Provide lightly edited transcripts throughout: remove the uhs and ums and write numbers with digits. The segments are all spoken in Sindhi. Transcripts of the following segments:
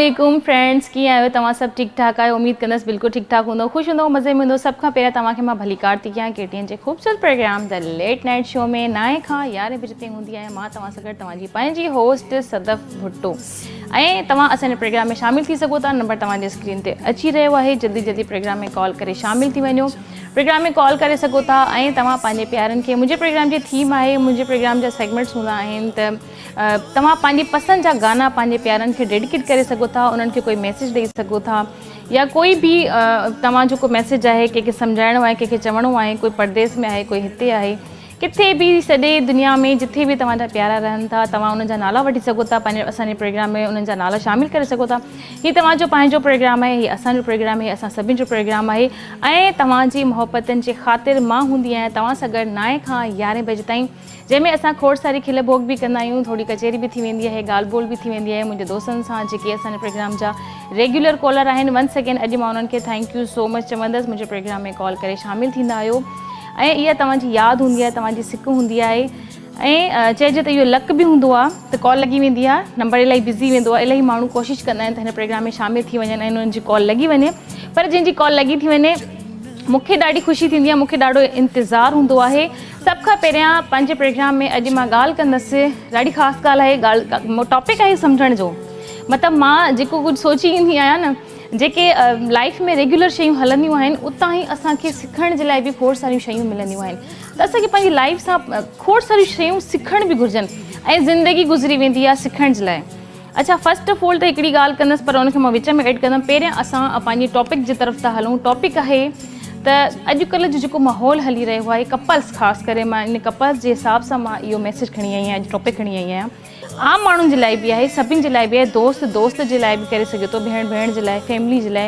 عليڪم فرينڊس ڪيئن آهيو توهان سڀ ٺيڪ ٺاڪ آهيو اميد ڪندس بلڪل ٺيڪ ٺاڪ هوندو خوش هوندو مزي ۾ هوندو سڀ کان پهريان توهان کي مان ڀليڪار ٿي ڪيان ڪي ٽي اين جي خوبصورت programme the late night show ۾ نائين کان يارهين بجي تائين هوندي آهيان مان توهان سان گڏ توهان جي پنهنجي هوسٽ صدف ڀٽو ۽ توهان اسان جي پروگرام ۾ شامل ٿي سگهو ٿا نمبر توهان جي اسڪرين تي اچي رهيو آهي جلدي جلدي پروگرام ۾ ڪال ڪري شامل ٿي وڃو پروگرام ۾ ڪال ڪري سگهو ٿا ۽ توهان پنهنجي پيارن کي منهنجي پروگرام جي ٿيم آهي منهنجي پروگرام جا سيگمينٽس هوندا آهن ته توهان پنهنجي پسند جا گانا پنهنجي پيارن کي ڊيڊيڪيٽ ڪري سگهو ٿا انهن کي ڪوئي ميسيج ڏئي سگهو ٿا يا ڪوئي به توهان جو ڪو ميسيج آهي ڪنهن کي سمجهائڻو آهي ڪنهن کي چوڻو آهي ڪوئي پرديس ۾ آهي ڪوئي هتي آهي ڪٿي به سڄي دنيا ۾ جٿي به توهان جا پيارا رهن ٿا توهان انهن جا نالا وٺي سگهو ٿا پنهنجي اسان جي پروگرام ۾ انهن جا نالا شامل ڪري سگهو ٿا هي توهان جو پنهنجو پروگرام آهي هي اسان جو پروگرام آهي اسان سڀني جو پروگرام آهي ۽ توهان جي محبتن جي خاطر مان هوندي آهيان توهان سان گڏ نائين کان يارهين بجي تائين جنهن ۾ اسان کوڙ ساري کل ڀوڳ به ڪندا آهيون ٿوري ڪچهري به ٿي ويندي آهي ڳالهه ٻولهه به ٿي ويندي آهي منهنجي دوستن سان جيڪي اسان جي پروگرام جا ريگيولر ڪالر آهن ونس اگين اڄ مان انهن کي thank you so much چوندس منهنجي پروگرام ۾ ڪال ڪري شامل ٿيندا آهيو ۽ اها توهان جي ياد هوندي آهي توهان جي سڪ هوندي آهي ۽ چئجي ته اهو لڪ به هوندو آهي ته ڪال لڳي ويندي آهي نمبر الاهي بزي ويندو آهي الاهي ماڻهو ڪوشش ڪندا آهن ته هن پروگرام ۾ شامل ٿي وڃن ۽ انهن جي ڪال لڳي وڃي پر جنهن جي ڪال لڳي ٿي وڃي مون کي ڏاڍي خوشي ٿيندي آهي مون کي ڏاڍو انتظار هوندو آهي سڀ کان پهريان پنهنجي پروگرام ۾ اڄ مان ڳالهه ڪندس ڏاڍي خاص ڳالهه آهي ڳالهه ٽاپڪ آهي سمجهڻ جو مطلب مان جيڪو ڪجهه سوچي ايندي آهيان نه جيڪي لائيف ۾ ريگيولر شيون هلنديون آهن اتان ئي اسان کي سکڻ جي لاء به کوڙ ساريون شيون ملنديون آهن ته اسان کي پنهنجي لائيف سان کوڙ ساريون شيون سکڻ به گهرجن ۽ زندگي گذري ويندي آهي سکڻ جي لاء اڇا فرسٽ آف آل ته هڪڙي ڳالهه ڪندس پر ان کي مان وچ ۾ ايڊ ڪندم پهريان اسان پنهنجي ٽاپڪ جي طرف ٿا هلون ٽاپڪ آهي ته اڄڪلهه جو جيڪو ماحول هلي رهيو آهي ڪپلس خاص ڪري مان ان ڪپلس جي حساب سان مان اهو ميسج کڻي آئي آهيان اڄ ٽاپڪ کڻي آئي آهيان عام ماڻهن جي لاء به آهي سڀن جي لاء به آهي دوست دوست جي لاء به ڪري سگهي ٿو ڀيڻ ڀيڻ جي لاء فيملي جي لاء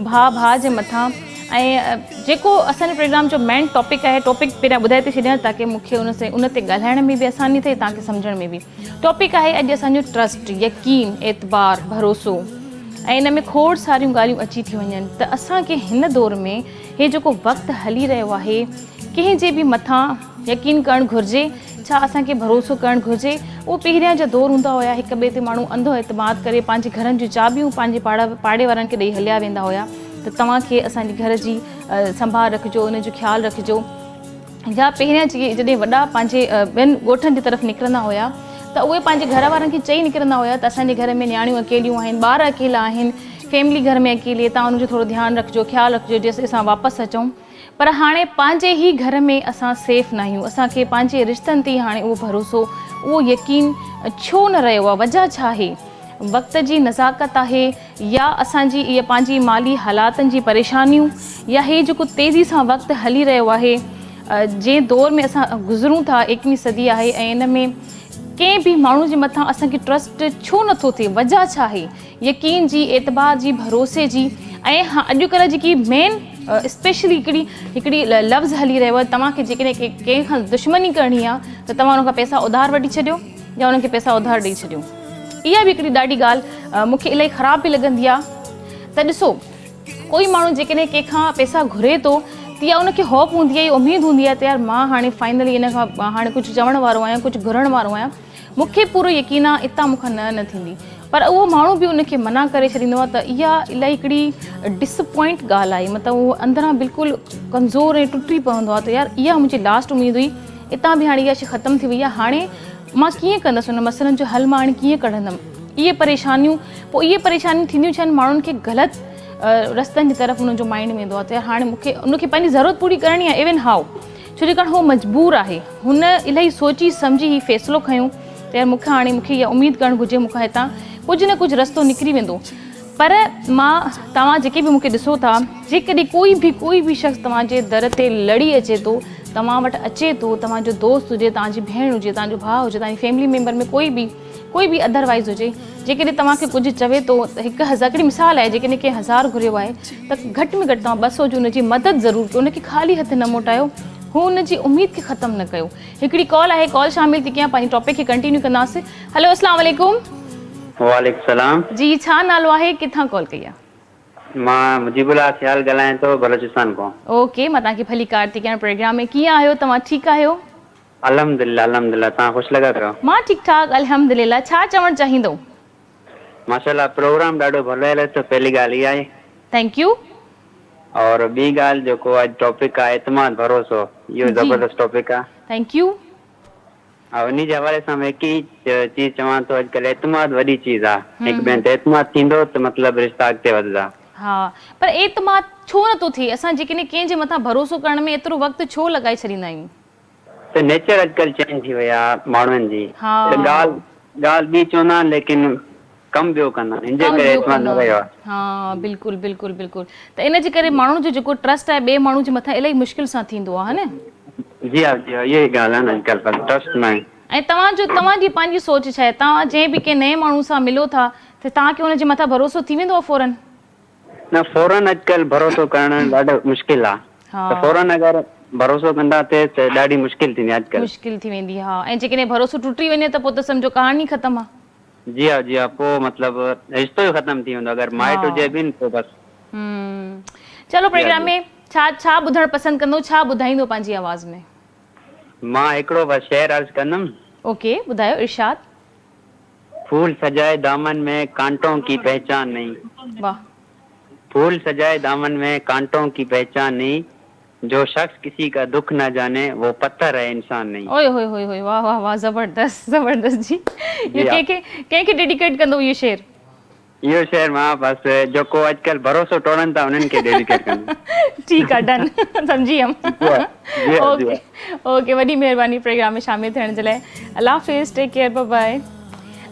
ڀاء ڀاء جي مٿان ۽ جيڪو اسان جي پروگرام جو مين ٽاپڪ آهي ٽاپڪ پهريان ٻڌائي ٿي ڇڏيان تاڪي مون کي ان سان ان تي ڳالهائڻ ۾ به آساني ٿئي توهان کي سمجهڻ ۾ به ٽاپڪ آهي اڄ اسان جو ٽرسٽ يقين اعتبار ڀروسو ۽ ان ۾ کوڙ ساريون ڳالهيون اچي ٿيون وڃن ته اسان کي هن دور ۾ هي جيڪو وقت هلي رهيو آهي ڪنهن جي به مٿان يقين ڪرڻ گهرجي؟ ڇا اسان کي ڀروسو ڪرڻ گهرجي؟ اهو پهريان جا دور هوندا هيا، هڪ ٻئي تي ماڻهو انڌو اعتماد ڪري پنهنجي گهرن جون چاٻيون پنهنجي پاڙي وارن کي ڏئي هليا ويندا هيا ته توهان کي اسان جي گهر جي سنڀال رکجو، ان جو خيال رکجو يا پهريان جي جڏهن وڏا پنهنجي ٻين ڳوٺن جي طرف نڪرندا هيا ته اهي پنهنجي گهر وارن کي چئي نڪرندا هيا ته اسان جي گهر ۾ نياڻيون اڪيليون آهن، ٻار اڪيلا آهن، فيملي گهر ۾ اڪيلي، توهان ان جو ٿورو ڌيان رکجو، خيال رکجو جيسين اسان واپس اچون. پر هاڻي پنهنجي ئي گهر ۾ اسان سيف ناهيون، اسان کي پنهنجي رشتن تي ئي هاڻي اهو ڀروسو، اهو يقين ڇو نه رهيو آهي، وجهه ڇا آهي؟ وقت جي نزاڪت آهي يا اسان جي اها پنهنجي مالي حالاتن جي پريشانيون يا هي جيڪو تيزي سان وقت هلي رهيو آهي، جنهن دور ۾ اسان گذرون ٿا، ايڪويهين صدي آهي ۽ ان ۾ ڪنهن به ماڻهو جي مٿان اسان کي ٽرسٽ ڇو نٿو ٿئي، وجهه ڇا آهي؟ يقين جي، اعتبار جي، ڀروسي جي ۽ ها اڄڪلهه جيڪي مين اسپيشلي هڪڙي هڪڙي لفظ هلي رهيو آهي توهان کي جيڪڏهن ڪنهن کان دشمني ڪرڻي آهي ته توهان ان کان پئسا اڌار وٺي ڇڏيو يا انهن کي پئسا اڌار ڏئي ڇڏيو اها به هڪڙي ڏاڍي ڳالهه مون کي الاهي خراب به لڳندي آهي ته ڏسو ڪوئي ماڻهو جيڪڏهن ڪنهن کان پئسا گهري ٿو ته اها ان کي هوپ هوندي آهي اميد هوندي آهي ته يار مان هاڻي فائنلي ان کان هاڻي ڪجهه چوڻ وارو آهيان ڪجهه گهرڻ وارو آهيان مون کي پورو يقين آ اتان مون کان نه نه ٿيندي پر اهو ماڻهو به ان کي منع ڪري ڇڏيندو آ ته اها الائي هڪڙي ڊسپوائنٽ ڳالهه آهي مطلب اهو اندران بلڪل ڪمزور ۽ ٽٽي پوندو آ ته يار اها منهنجي لاسٽ اميد هئي اتان به هاڻي اها شي ختم ٿي وئي آ هاڻي مان ڪيئن ڪندس ان مسئلن جو حل مان هاڻي ڪيئن ڪڍندم اهي پريشانيون پوء اهي پريشانيون ٿينديون ڇا آهن ماڻهن کي غلط رستن جي طرف انهن جو مائنڊ ويندو آ ته يار هاڻي مون کي ان کي پنهنجي ضرورت پوري ڪرڻي آ ايون هائو ڇو جي ڪاڻ هو مجبور آهي. هن الاهي سوچي سمجهي هي فيصلو کنيو ته يار مون کي هاڻي مون کي اها اميد ڪرڻ گهرجي مون کان هتان ڪجهه نه ڪجهه رستو نڪري ويندو. پر مان توهان جيڪي به مون کي ڏسو ٿا جيڪڏهن ڪوئي به ڪوئي به شخص توهان جي در تي لڙي اچي ٿو توهان وٽ اچي ٿو توهان جو دوست هجي توهان جي ڀيڻ هجي توهان جو ڀاء هجي توهان جي فيملي ميمبر ۾ ڪوئي به ڪوئي به ادر وائيز هجي جيڪڏهن توهان کي ڪجهه چوي ٿو ته هڪ هزار هڪڙي مثال آهي جيڪڏهن ڪنهن هزار گهريو آهي ته گهٽ ۾ گهٽ توهان 200 جي ان جي مدد ضرور ڪيو ان کي خالي هٿ نه موٽايو هو ان جي اميد کي ختم نه ڪيو هڪڙي ڪال آهي ڪال شامل ٿي ڪيان پنهنجي ٽاپڪ کي ڪنٽينيو ڪنداسين هلو اسلام عليڪم. وعليڪم السلام. جي ڇا نالو آهي ڪٿان ڪال ڪئي آهي. مان مجيب الله سيال ڳالهايان ٿو بلوچستان کان. اوڪي مان توهان کي ڀليڪار ٿي ڪيان پروگرام ۾ ڪيئن آهيو توهان ٺيڪ آهيو. الحمدلله الحمدلله توهان خوش لڳا پيا. مان ٺيڪ ٺاڪ الحمدلله ڇا چوڻ چاهيندو. ماشاءالله پروگرام ڏاڍو ڀلو هلي ٿو پهلي ڳالهه اها آهي. Thank you. اور ٻي ڳالهه جيڪو اڄ ٽاپڪ آهي اعتماد ڀروسو اهو زبردست ٽاپڪ آهي. Thank you. ها انهي جي حوالي سان مان هڪ ئي چيز چوان ٿو اڄڪلهه اعتماد وڏي چيز آ هڪ ٻين تي اعتماد ٿيندو ته مطلب رشتا اڳتي وڌندا. ها پر اعتماد ڇو نٿو ٿئي اسان جيڪڏهن ڪنهن جي مٿان ڀروسو ڪرڻ ۾ ايترو وقت ڇو لڳائي ڇڏيندا آهيون. ته نيچر اڄڪلهه چينج ٿي وئي آ ماڻهن جي ته ڳالهه ڳالهه ٻي چوندا آهن ليڪن ڪم ٻيو ڪندا آهن ان جي ڪم ڪري ٻيو اعتماد ڪندا نه رهيو آهن آ. ها بلڪل بلڪل بلڪل ته ان جي ڪري ماڻهن جو جيڪو ٽرسٽ آهي ٻئي ماڻهو جي مٿان الاهي مشڪل سان ٿيندو آ ها نه. جي ها جي ها اها ئي ڳالهه آ نه اڄڪلهه بس ٽرسٽ ناهي. ۽ توهان جو توهان جي پنهنجي سوچ ڇا آهي توهان جنهن به ڪنهن نئين ماڻهو سان ملو ٿا ته توهان کي ان جي مٿان ڀروسو ٿي ويندو آ فورن؟ نه فورن اڄڪلهه ڀروسو ڪرڻ ڏاڍو مشڪل آ ته فورن اگر ڀروسو ڪندا تي ته ڏاڍي مشڪل ٿيندي اڄڪلهه. مشڪل ٿي ويندي ها ۽ جيڪڏهن ڀروسو ٽٽي وڃي ته پوء ته سمجهو ڪهاڻي ختم آ. جي ها جي ها پوء مطلب رشتو ئي ختم ٿي ويندو اگر مائٽ هجي به نه پوء بس. چلو جي ها پروگرام جي. ۾ ڇا ڇا ٻڌڻ پسند ڪندو ڇا ٻڌائيندو پنهنجي آواز ۾. مان هڪڙو بس شعر عرض ڪندم. اوڪي ٻڌايو ارشاد. ڦول سجائي دامن ۾ ڪانٽون ڪي پهچان نهين. واه. ڦول سجائي دامن ۾ ڪانٽون ڪي پهچان نهين جو شخص ڪسي ڪا دک نه جاني وو پٿر هي انسان نهين. اوئي هوئي هوئي هوئي واه واه واه زبردست زبردست جي اهو جي ها. ڪنهن کي ڪنهن کي ڊيڊيڪيٽ ڪندو اهو شعر. اهو شعر مان بس جيڪو اڄڪلهه ڀروسو ٽوڙن ٿا انهن کي ڊيڊيڪيٽ ڪندم. ٺيڪ آ ڊن سمجهي ويم. جي ها جي ها جي اوڪي ها. اوڪي وڏي مهرباني پروگرام ۾ شامل ٿيڻ جي لاء الله حافظ ٽيڪ ڪيئر باء باء.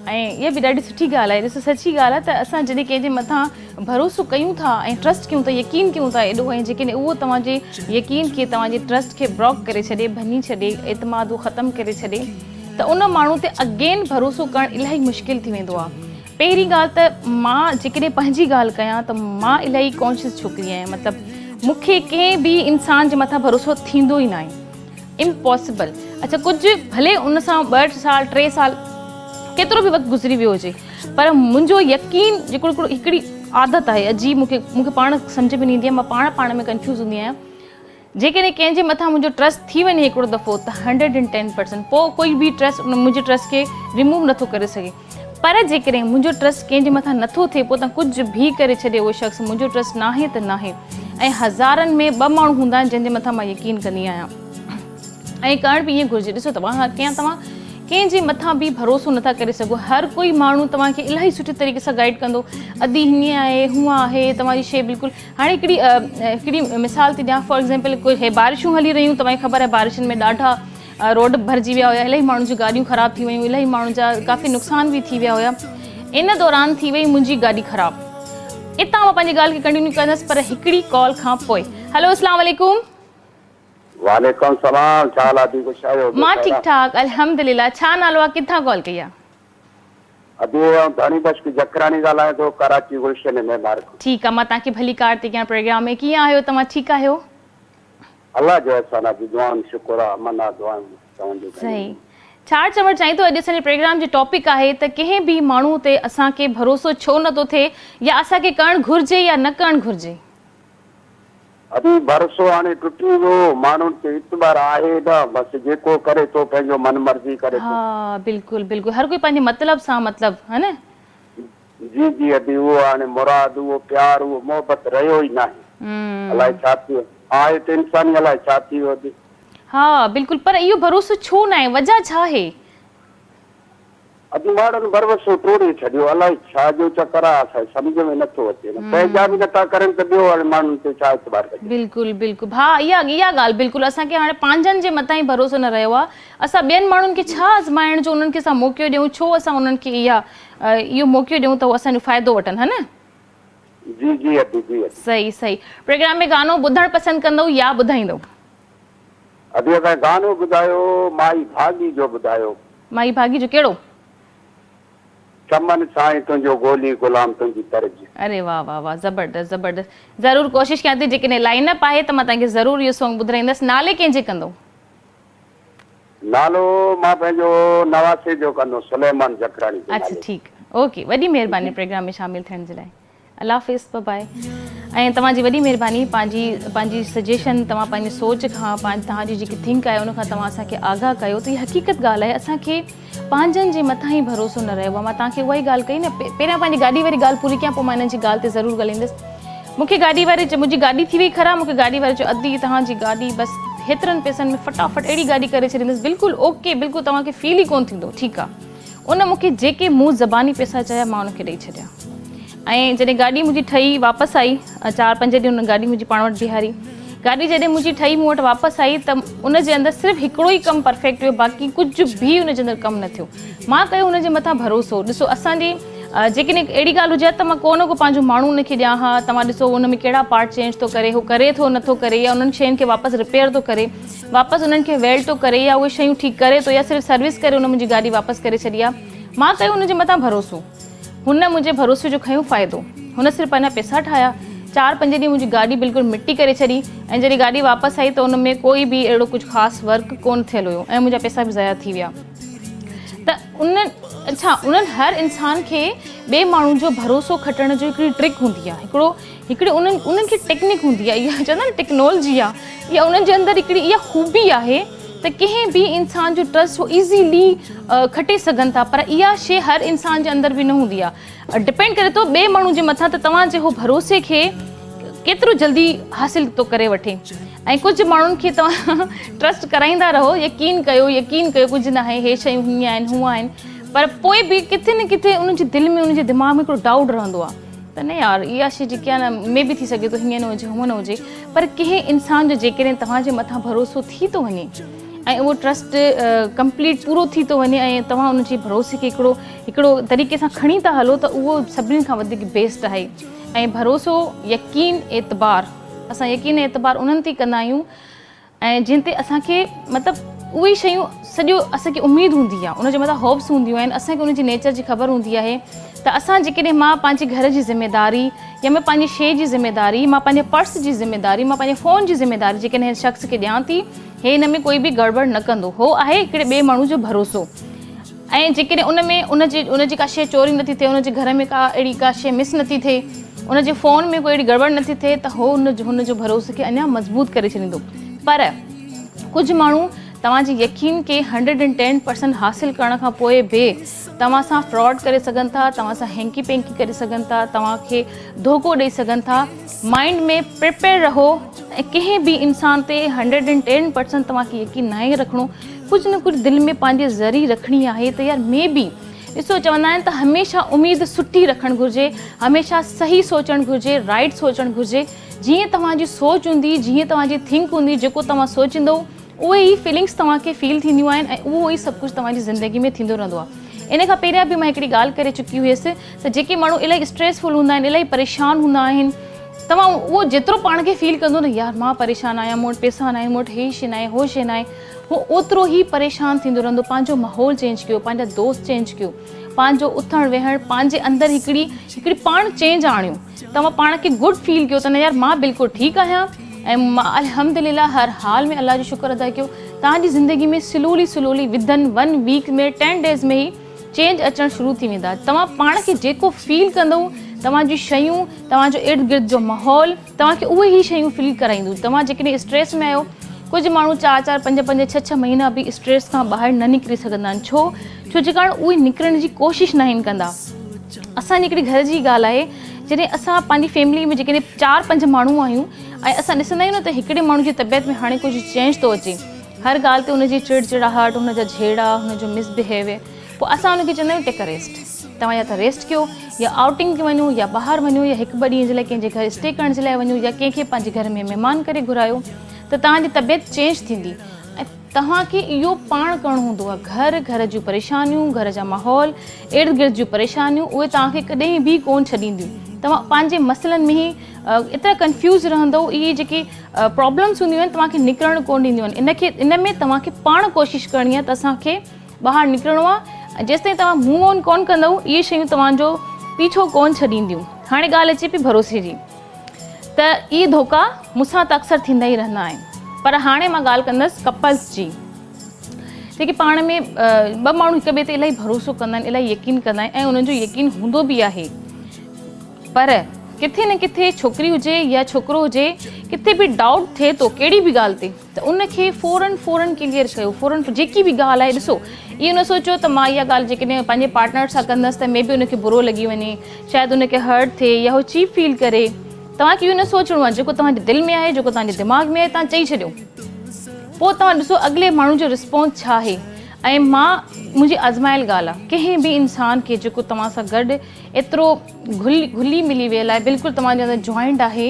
۽ اها به ڏاڍي سٺي ڳالهه آهي ڏسو سچي ڳالهه آهي ته اسان جڏهن ڪنهن جي مٿان ڀروسو ڪيون ٿا ۽ ٽرسٽ ڪيون ٿا يقين ڪيون ٿا ايڏو ۽ جيڪڏهن اهو توهان جي يقين کي توهان جي ٽرسٽ کي بروڪ ڪري ڇڏي ڀڃي ڇڏي اعتماد اهو ختم ڪري ڇڏي ته ان ماڻهو تي اگين ڀروسو ڪرڻ الاهي مشڪل ٿي ويندو آهي پهرين ڳالهه ته مان جيڪڏهن پنهنجي ڳالهه ڪيان ته مان الاهي ڪانشس ڇوڪري آهيان مطلب مون کي ڪنهن به انسان جي مٿان ڀروسو ٿيندو ئي ناهي امپاسبل اڇا ڪجهه ڀلي ان سان ٻه سال ٽي سال ڪيترو به وقت گذري ويو هجي پر منهنجو يقين جيڪو هڪڙو هڪڙي عادت آهي عجيب مونکي مونکي پاڻ سمجهه ۾ نه ايندي آهي مان پاڻ پاڻ ۾ ڪنفيوز هوندي آهيان جيڪڏهن ڪنهن جي مٿان منهنجو ٽرسٽ ٿي وڃي هڪڙو دفعو ته هنڊريڊ اينڊ ٽين پرسنٽ پوء ڪوئي به ٽرسٽ منهنجي ٽرسٽ کي ريموو نٿو ڪري سگهي پر جيڪڏهن منهنجو ٽرسٽ ڪنهن جي مٿان نٿو ٿئي پوء ته ڪجهه به ڪري ڇڏي اهو شخص منهنجو ٽرسٽ ناهي ته ناهي ۽ هزارن ۾ ٻه ماڻهو هوندا آهن جن جي مٿان مان يقين ڪندي آهيان ۽ ڪرڻ به ائين گهرجي ڏسو توهان ڪيان توهان ڪنهن جي مٿان به ڀروسو نٿا ڪري سگهو هر ڪوئي ماڻهو توهان کي الاهي سٺي طريقي سان گائيڊ ڪندو ادي هيئن آهي هونئن آهي توهان جي شي بلڪل هاڻي هڪڙي هڪڙي مثال ٿي ڏيان فار ايگزامپل ڪوئي هي بارشون هلي رهيون توهان کي خبر آهي بارشن ۾ ڏاڍا روڊ ڀرجي ويا هيا الاهي ماڻهن جون گاڏيون خراب ٿي ويون الاهي ماڻهن جا ڪافي نقصان به ٿي ويا هيا ان دوران ٿي وئي منهنجي گاڏي خراب اتان مان پنهنجي ڳالهه کي ڪنٽينيو ڪندس پر هڪڙي ڪال کان پوء هلو اسلام عليڪم. وعليڪم السلام ڇا حال آ ادي خوش آهيو مان ٺيڪ ٺاڪ الحمدلله ڇا نالو آ ڪٿان ڪال ڪئي آ. ادي آئون ڌڻي بخش جکراڻي ڳالهايان ٿو ڪراچي گلشن معمار کان. ٺيڪ آ مان توهان کي ڀليڪار ٿي ڪيان پروگرام ۾ ڪيئن آهيو توهان ٺيڪ آهيو. الله جو احسان آ جي دعائن شڪر آ امن آ دعائن توهان جون گهڻيون. صحيح ڇا چوڻ چاهين ٿو اڄ اسان جي پروگرام جي ٽاپڪ آهي ته ڪنهن به ماڻهو تي اسان کي ڀروسو ڇو نه ٿو ٿئي يا اسان کي ڪرڻ گهرجي يا نه ڪرڻ گهرجي. ادي ڀروسو هاڻي ٽٽي ويو ماڻهن تي اعتبار آهي نه بس جيڪو ڪري ٿو پنهنجو من مرضي ڪري ٿو. ها بلڪل بلڪل هر ڪوئي پنهنجي مطلب سان مطلب ها نه. جي جي ادي اهو هاڻي مراد اهو پيار اهو محبت رهيو ئي ناهي الائي ڇا ٿي ويو آهي ته انساني الائي ڇا ٿي ويو ادي. ها بلڪل پر اهو ڀروسو ڇو ناهي وجه ڇا آهي. ادي ماڻهن ڀروسو ٽوڙي ڇڏيو الائي ڇا جو چڪر آ اسان کي سمجهه ۾ نٿو اچي نه پنهنجا به نٿا ڪرن ته ٻيو هاڻي ماڻهن تي ڇا اعتبار ڪجي. بلڪل بلڪل ڀاء اها اها ڳالهه بلڪل اسان کي هاڻي پنهنجن جي مٿان ئي ڀروسو نه رهيو آ اسان ٻين ماڻهن کي ڇا آزمائڻ جو انهن کي اسان موقعو ڏيون ڇو اسان انهن کي اها اهو موقعو ڏيون ته هو اسان جو فائدو وٺن ها نه. جي جي ادي جي ادي. صحيح صحيح پروگرام ۾ گانو ٻڌڻ پسند ڪندو يا ٻڌائيندو. ادي اسان کي گانو ٻڌايو مائي ڀاڳي جو ٻڌايو. مائي ڀاڳي جو ڪهڙو؟ چمن سائين تنهنجو گولي غلام تنهنجي طرز. اري واه واه واه زبردست زبردست ضرور ڪوشش ڪيان ٿي جيڪڏهن لائن اپ آهي ته مان توهان کي ضرور اهو سونگ ٻڌرائيندس نالي ڪنهن جي ڪندو؟ نالو مان پنهنجو نواسي جو ڪندو سليمان جکراڻي جي اڇا نالي. ٺيڪ اوڪي وڏي مهرباني پروگرام ۾ شامل ٿيڻ جي لاء. الله حافظ باء باء ۽ توهان جي وڏي مهرباني پنهنجي پنهنجي سجيشن توهان پنهنجي سوچ کان پنهنجي توهان جي جيڪي ٿنڪ آهي ان کان توهان اسان کي آگاهه ڪيو ته هي حقيقت ڳالهه آهي اسان کي پنهنجن جي مٿان ئي ڀروسو نه رهيو آهي مان توهان کي اها ئي ڳالهه ڪئي نه پهريان پنهنجي گاڏي واري ڳالهه پوري ڪيان پوء مان انهن جي ڳالهه تي ضرور ڳالهائيندس مون کي گاڏي واري چيو منهنجي گاڏي ٿي وئي خراب مون کي گاڏي واري چيو ادي توهان جي گاڏي بس هيترن پئسن ۾ فٽافٽ اهڙي گاڏي ڪري ڇڏيندس بلڪل اوڪي بلڪل توهان کي فيل ئي ڪونه ٿيندو ٺيڪ آهي ان مون کي جيڪي مون زباني پئسا چيا مان ان کي ڏئي ڇڏيا ۽ جڏهن گاڏي منهنجي ٺهي واپس آئي چار پنج ڏينهن ان گاڏي منهنجي پاڻ وٽ بيهاري گاڏي جڏهن منهنجي ٺهي مون وٽ واپس آئي ته ان جي اندر صرف هڪڙو ئي ڪم پرفيڪٽ هيو باقي ڪجهه به ان جي اندر ڪم نه ٿيو مان ڪيو ان جي مٿان ڀروسو ڏسو اسان جي جيڪڏهن اهڙي ڳالهه هجي ها ته مان ڪو نه ڪو پنهنجو ماڻهو ان کي ڏيان ها توهان ڏسو ان ۾ ڪهڙا پارٽ چينج ٿو ڪري هو ڪري ٿو نٿو ڪري يا انهن شين کي واپس رپيئر ٿو ڪري واپس انهن کي ويلڊ ٿو ڪري يا اهي شيون ٺيڪ ڪري ٿو يا صرف سروس ڪري ان منهنجي گاڏي واپس ڪري ڇڏي آ مان ڪيو ان جي مٿان ڀروسو هن منهنجي ڀروسي جو کنيو فائدو هن صرف پنهنجا پئسا ٺاهيا چار پنج ڏينهن منهنجي گاڏي بلڪل مٽي ڪري ڇڏي ۽ جڏهن گاڏي واپس آئي ته ان ۾ ڪوئي به اهڙو ڪجهه خاص ورڪ ڪونه ٿيل هيو ۽ منهنجا پئسا به ضايع ٿي ويا ته ان اڇا انهن هر انسان کي ٻئي ماڻهو جو ڀروسو کٽڻ جو هڪڙي ٽرڪ هوندي آهي هڪڙو هڪڙي انهن انهن کي ٽيڪنڪ هوندي آهي اها چوندا آهن ٽيڪنالاجي آهي يا انهن جي اندر هڪڙي اها خوبي آهي ته ڪنهن به انسان جو ٽرسٽ هو ايزيلي کٽي سگهن ٿا پر اها شي هر انسان جي اندر به نه هوندي آهي ڊپينڊ ڪري ٿو ٻئي ماڻهو جي مٿان ته توهان جي هو ڀروسي کي ڪيترو جلدي حاصل ٿو ڪري وٺي ۽ ڪجهه ماڻهن کي توهان ٽرسٽ ڪرائيندا رهو يقين ڪيو يقين ڪيو ڪجهه ناهي هي شيون هيئن آهن هونء آهن پر پوء به ڪٿي نه ڪٿي انهن جي دل ۾ انهن جي دماغ ۾ هڪڙو ڊائوٽ رهندو آهي ته نه يار اها شي جيڪي آهي نه مي بي ٿي سگهي ٿو هيئن نه هجي هونء نه هجي پر ڪنهن انسان جو جيڪڏهن توهان جي مٿان ڀروسو ٿي ٿو وڃي ۽ اهو ٽرسٽ ڪمپليٽ پورو ٿي ٿو وڃي ۽ توهان ان جي ڀروسي کي هڪڙو هڪڙو طريقي سان کڻي ٿا هلو ته اهو سڀني کان وڌيڪ بيسٽ آهي ۽ ڀروسو يقين اعتبار اسان يقين ۽ اعتبار انهن تي ڪندا آهيون ۽ جن تي اسان کي مطلب اهي شيون سڄو اسان کي اميد هوندي آهي ان جي مٿان هوپس هونديون آهن اسان کي ان جي نيچر جي خبر هوندي آهي ته اسان جيڪڏهن مان پنهنجي گهر جي ذميداري يا مان پنهنجي شي جي ذميداري مان پنهنجي پرس جي ذميداري مان پنهنجي فون جي ذميداري جيڪڏهن هن شخص کي ڏيان ٿي هي ان ۾ ڪوئي به گڙٻڙ نه ڪندو هو آهي هڪڙي ٻئي ماڻهو جو ڀروسو ۽ جيڪڏهن ان ۾ ان جي ان جي ڪا شيء چوري نٿي ٿئي ان جي گهر ۾ ڪا اهڙي ڪا شيء مس نٿي ٿئي ان جي فون ۾ ڪوئي اهڙي گڙٻڙ نٿي ٿئي ته هو ان هن جو ڀروسي کي اڃا مضبوط ڪري ڇڏيندو پر ڪجهه ماڻهو توهان جي يقين کي هنڊريڊ اينڊ ٽين پرسنٽ حاصل ڪرڻ کان پوء به توهان سان فراڊ ڪري سگهن ٿا توهان سان هينڪي پينڪي ڪري سگهن ٿا توهان کي ڌوڪو ڏئي سگهن ٿا مائنڊ ۾ پريپيئر رهو ۽ ڪنهن به انسان تي هنڊريڊ اينڊ ٽين پرسنٽ توهان کي يقين ناهي رکڻو ڪجهه نه ڪجهه دل ۾ پنهنجي ذري رکڻي آهي ته يار مي بي ڏسو چوندا آهن ته هميشه اميد سٺي رکڻ گهرجي هميشه صحيح سوچڻ گهرجي رائٽ سوچڻ گهرجي جيئن توهان جي سوچ هوندي جيئن توهان جي ٿنڪ هوندي جيڪو توهان سوچيندو اهي ئي فيلنگس توهان کي فيل ٿينديون آهن ۽ اهو ئي سڀ ڪجهه توهان جي زندگي ۾ ٿيندو رهندو آهي ان کان پهريان به مان هڪڙي ڳالهه ڪري چڪي هيس ته جيڪي ماڻهو الاهي اسٽريس فل هوندا آهن الاهي پريشان هوندا آهن توهان اهو جيترو پاڻ کي فيل ڪندو نه يار مان پريشان آهيان مون وٽ پيسا ناهن مون وٽ هي شي ناهي هو شي ناهي هو اوترو ئي پريشان ٿيندو رهندو پنهنجو ماحول چينج ڪيو پنهنجا دوست چينج ڪيو پنهنجو اٿڻ ويهڻ پنهنجي اندر هڪڙي هڪڙي پاڻ چينج آڻيو توهان پاڻ کي گڊ فيل ڪيو ته نه يار مان بلڪل ٺيڪ آهيان ۽ مان الحمدلله هر حال ۾ الله جو شڪر ادا ڪيو توهان جي زندگي ۾ سلولي سلولي ودن ون ويڪ ۾ ٽين ڊيز ۾ ئي چينج اچڻ شروع ٿي ويندا توهان پاڻ کي جيڪو فيل ڪندو توهان جون شيون توهان جو ارد گرد جو ماحول توهان کي اهي ئي شيون فيل ڪرائينديون توهان جيڪڏهن اسٽريس ۾ آهيو ڪجهه ماڻهو چار چار پنج پنج ڇهه ڇهه مهينا به اسٽريس کان ٻاهر نه نڪري سگهندا آهن ڇو ڇو جي ڪارڻ اهي نڪرڻ جي ڪوشش ناهن ڪندا اسان جي هڪڙي گهر جي ڳالهه آهي جڏهن اسان پنهنجي فيملي ۾ جيڪڏهن چار پنج ماڻهو آهيون ۽ اسان ڏسندا آهيون نه ته هڪڙي ماڻهو جي طبيعت ۾ هاڻي ڪجهه چينج ٿو اچي هر ڳالهه تي ان جي چڙ چڙاهٽ ان جا جهيڙا هن جو مس بهيويئر پوء اسان ان کي چوندا آهيون ٽيڪ ا ريسٽ توهان يا ته ريسٽ ڪيو يا آئوٽنگ تي وڃو يا ٻاهر وڃو يا هڪ ٻه ڏينهن جي لاء ڪنهن جي گهر اسٽي ڪرڻ جي لاء وڃو يا ڪنهن کي پنهنجي گهر ۾ مهمان ڪري گهرايو ته توهان جي طبيعت چينج ٿيندي ۽ توهان کي اهو پاڻ ڪرڻو هوندو آهي گهر گهر جون پريشانيون گهر جا ماحول ارد گرد جون پريشانيون اهي توهان کي ڪڏهن به ڪونه ڇڏينديون توهان پنهنجي مسئلن ۾ ئي ايترا ڪنفيوز رهندو اهي جيڪي پرابلمس هونديون آهن توهان کي نڪرڻ ڪونه ڏينديون آهن ان کي ان ۾ توهان کي پاڻ ڪوشش ڪرڻي آهي ته اسان کي ٻاهر نڪرڻو آهي ۽ جيستائين توهان موو آن ڪونه ڪندو اهي شيون توهان جو پيڇو ڪونه ڇڏينديون هاڻي ڳالهه اچي پئي ڀروسي جي ته اهي ڌوڪا مون سان ته اڪثر ٿيندا ئي رهندا آهن پر هاڻي مان ڳالهه ڪندس ڪپلس جي جيڪي پاڻ ۾ ٻه ماڻهو هڪ ٻئي تي الاهي ڀروسو ڪندا آهن الاهي يقين ڪندا آهن ۽ انهن جو يقين هوندو به آهي پر ڪٿي نه ڪٿي ڇوڪري هجي يا ڇوڪرو هجي ڪٿي به ڊائوٽ ٿئي ٿو ڪهڙي به ڳالهه تي ته ان کي فورن فورن ڪليئر ڪيو فورن جيڪي به ڳالهه آهي ڏسو اهو نه سوچو ته مان اها ڳالهه جيڪڏهن پنهنجي پارٽنر سان ڪندس ته مي بي ان کي برو لڳي وڃي شايد ان کي هرٽ ٿئي يا هو چيپ فيل ڪري توهان کي اهو نه سوچڻو آهي جيڪو توهان جي دل ۾ آهي جيڪو توهان جي دماغ ۾ آهي توهان چئي ڇڏيو پوء توهان ڏسو اڳلي ماڻهو جو رسپانس ڇا آهي ۽ مان منهنجي آزمايل ڳالهه آهي ڪنهن به انسان کي جيڪو توهان سان گڏ ايترو گهلي ملي ويل آهي بلڪل توهان جي اندر جوائنٽ آهي